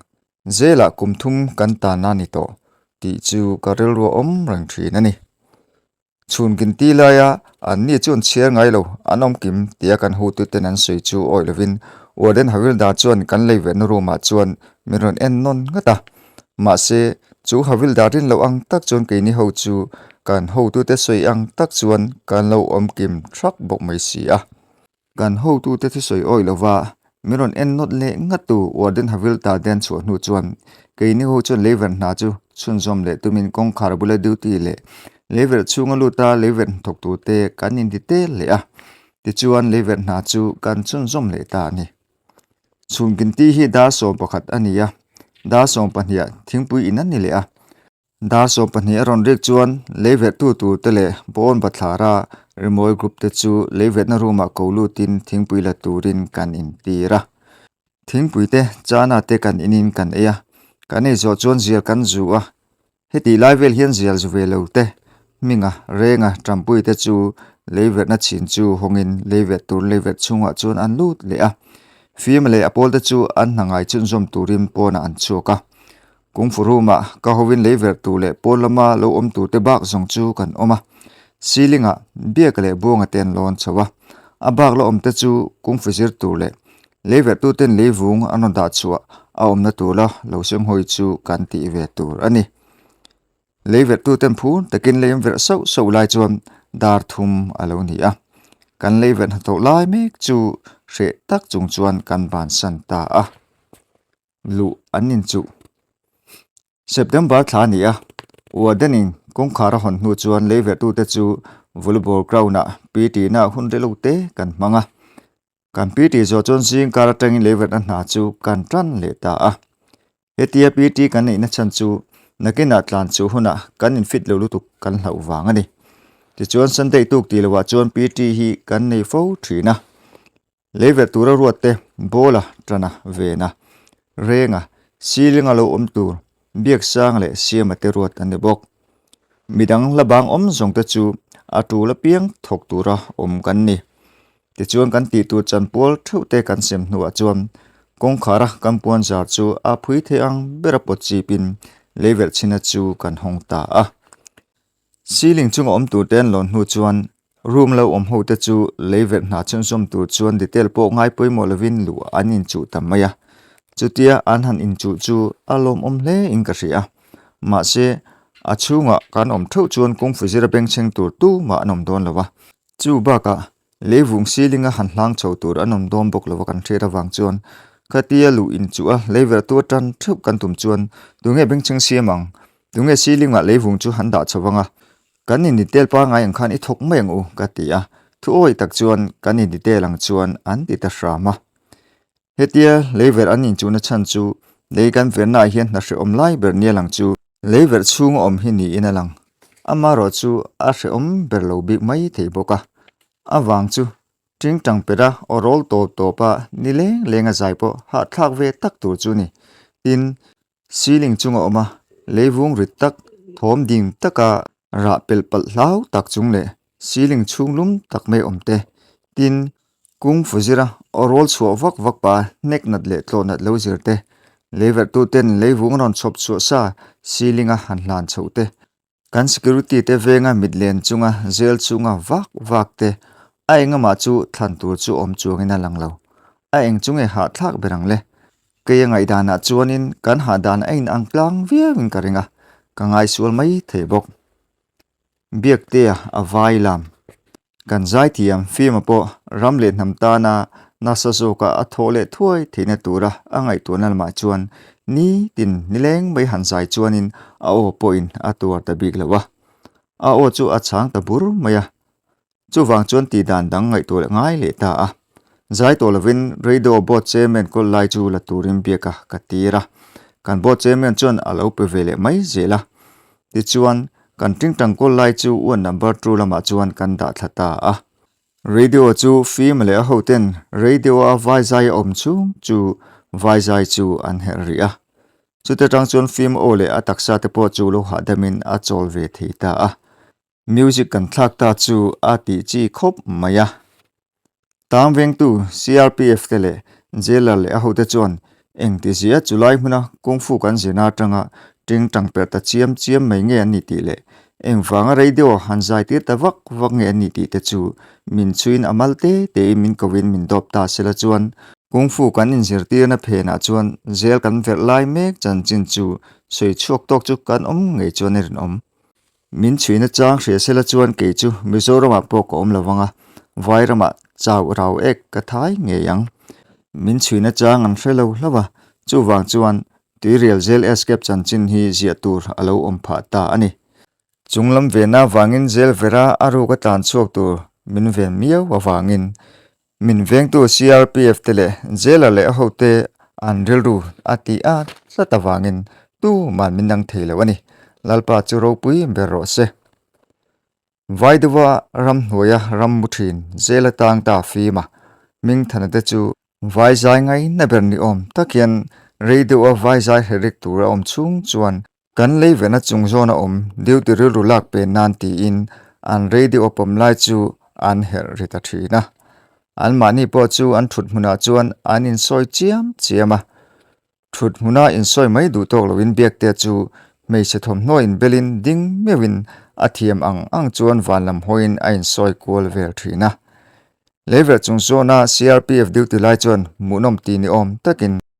zelah kum thum kan tan a ni tawh tih chu ka rilru a awm reng thin a ni. Chhun ginti laia anni chu an chhiar ngai lo, an awm kim tia kan hotuten an sawi chu awih lovin Warden Havilda chuan kan lei vehna room ah chuan min rawn en nawn ngat a. Mahse, chu Havilda rin loh ang tak chuan keini ho chu kan hotute sawi ang tak chuan kan lo awm kim thak bawk mai si a. Kan hotute thusawi awih lova min rawn en nawt leh ngat tu Warden Havilta te an chhuah hnu chuan keini ho chuan leiverh hna chu chhunzawm leh tumin kawngkhar bula duty leh leiverh chhunga luta leiverh hnathawk turte kan inti tel leh a, tichuan leiverh hna chu kan chhunzawm leh ta a ni. Chhunkinti hi dar 11 a ni a, dar 12 ah thingpui in an ni leh a. Dar 12 a rawn rik chuan leiverhtu tur te leh pawn bathlara rimawi group te chu leiverhna room ah ko lutin thingpui la turin kan intir a. Thingpui te chana te kan inin kan ei a, kan ei zawh chuan zial kan zu a. Hetih lai vel hian zial zu ve lo te, hminga, renga, tampui te chu leiverhna chhin chu hawngin leiverh tur leiverh chhungah chuan an lut leh a. Fima leh a pawl te chu an hna ngai chhunzawm turin pawnah an chhuak a. Kungfu room-ah ka hovin lei verh tur leh pawn lama lo awm tur te bak zawng chu kan awm a. Ceiling-ah biaka leh buanga te an lawn chho a. A bak la awm te chu kungfu zir tur leh lei verh tu ten lei vung an rawn dah chhuah a awmna tur la lo senghawi chu kan tih ve tur a ni. Lei verh tu ten phur takin lei an verh sauh sauh lai chuan dar thum a lo ni a. Kan lei verh hnathawh lai mek chu hreh tak chung chuan kan bansan ta a. luh an inchuh. September thla a ni a, Warden-in kawngkhar a hawn hnu chuan leiverhtute chu volleyball ground-ah PT na hun rilo te kan hmang a. Kan PT zawh chuan zing kar atangin leiverhna hna chu kan tan leh ta a. Hetia PT kan neihna chhan chu nakinah tlan chuh hunah kan infit lo lutuk kan hlauh vang a ni. Tichuan Sunday tuk tih lohah chuan PT hi kan nei fo thin a. Leiverh tura ruat te, bawla, tana, vena, renga, silinga lo awm tur, biaksang leh siama te ruat an ni bawk. Midang hla bang awm zawng te chu a tul apiang thawk tura awm kan ni. Tichuan kan tih tur chanpual theuh te kan sem hnuah chuan kawngkhara kan puan zar chu a phui thei ang bera pawt chipin leiverh chhina chu kan hawng ta a. Ceiling chunga awm tur te an lawn hnu chuan room lo awm ho te chu leiverh hna chhunzawm tur chuan detail pawh ngai pawimawh lovin luh an inchuh ta mai a. Chutia an han inchuh chu a lawmawm hle in ka hria a. Mahse, a chhungah kan awm theuh chuan kungfu zira bengchheng tur tumah an awm dawn lo a. Chu bakah leivung ceiling a han hlang chho tur an awm dawn bawk lova kan hriat avang chuan khatia luh inchuh a leiverh tu atan theuh kan tum chuan tunge bengchheng siam ang? Tunge ceiling ah leivung chu han dah chho vang a? Kan in detail pangai ang khan i thawk mai ang u ka ti a, thu awi tak chuan kan in detail ang chuan an ti ta hram a. Hetia leiverh an inchuhna chhan chu lei kan verhnaah hian hna hrehawm lai ber nia lang chu leiverh chhunga awm hi niin a lang. Amaherawh chu a hrehawm ber lo bik mai thei bawk a. A vang chu tingtang pera aw rawl tawp tawpa ni leng lenga zai pawh hahthlak ve tak tur chu ni. Tin, ceiling chunga awm a, leivung rit tak, thawm ding taka rah pelh palh hlau tak chung leh ceiling chhung lum tak mai awm te. Tin, Kung fu zira aw rawl chhuah vak vak pa hnek nat leh tlawh nat lo zir te, leiverh tu ten leivung rawn chhawp chhuah sa ceiling a han hlan chhoh te, kan security te venga mit len chunga zel chunga vak vak te, a engamah chu thlan tur chu awm chuangin a lang lo. A eng chu nge hahthlak ber ang le? Kei a ngaihdanah chuanin kan hahdan a inang tlang viauin ka ring a, ka ngaisual mai thei bawk. Biaktea a vai lam. Kan zaithiam film-a pawh ram leh hnam tana nasa zawka a thawh leh thuai theihna tura a ngaihtuahna lamah chuan nitin nileng mai han zai chuanin a aw pawhin a tuar ta bik lo a. A aw chu a chang ta bur mai a. Chuvang chuan tih dan dang ngaihtuah leh ngai leh ta a. Zai tawh lovin radio board chairman kawl lai chu la turin biak a ka tir a. Kan board chairman chuan a lo pe ve leh mai zel a. Tichuan, kan tingtang kawl lai chu uan number two lamah chuan kan dah thla ta a. Radio chu fim leh a hoten radio-a vai zai a awm chhung chu vai zai chu an herh rih a. Chute tang chuan fim aw leh a taksa te pawh chu lo hahdamin a chawl ve thei ta a. Music kan thlak ta chu a tih chi khawp mai a. Tang vengtu CRPF te leh jailer leh a hote chuan engtizia chulai hmuna kungfu kan zirna atanga ting tang per ta chiam chiam mai nge an ni tih leh engvanga radio han zai tir ta vak vak nge an ni tih te chu min chhuiin a mal te tein min koin min dawp ta sela chuan kungfu kan inzirtirna phenah chuan jail kan verh lai mek chanchin chu sawi chhuak tawk chu kan awm ngei chuan a rinawm. Min chhuihna chang hria sela chuan kei chu Mizoramah pawh ka awm lo vang a, Vairamah chau rau ek ka thai ngei ang. Min chhuihna chang an hre lo hlauh a, chuvang chuan Tuirial Jail Escape chanchin hi ziah tur a lo awm phah ta a ni. Chung lam vena avangin jail vera a ruk a tlan chhuak tur min ven miau avangin Min vengtu CRPF te leh jailer leh a hote an rilru a tih a tlat avangin tuman min dang thei lo a ni. Lalpa chu ropui ber rawh se. Vaiduva ramhnuaia ram mu thin jail atang ta fim a, Hmingthana te chu vai zai ngaina ber ni awm tak hian rei deuha vai zai hre rik tur a awm chhung chuan Kan lei vena chung zawna awm duty rilru lak pen nan tiin an radio pawm lai chu an herh ri ta thin a. Anmahni pawh chu an thut hmunah chuan an insawi chiam chiam a. Thut hmuna insawi mai duh tawk loin Biaktea chu hmeichhe thawmhnaw inbelin ding meuhin a thiam ang ang chuan van lam hawiin a insawi kual vel thin a. Leiverh chung zawna CRPF duty lai chuan hmuhnawm ti ni awm takin.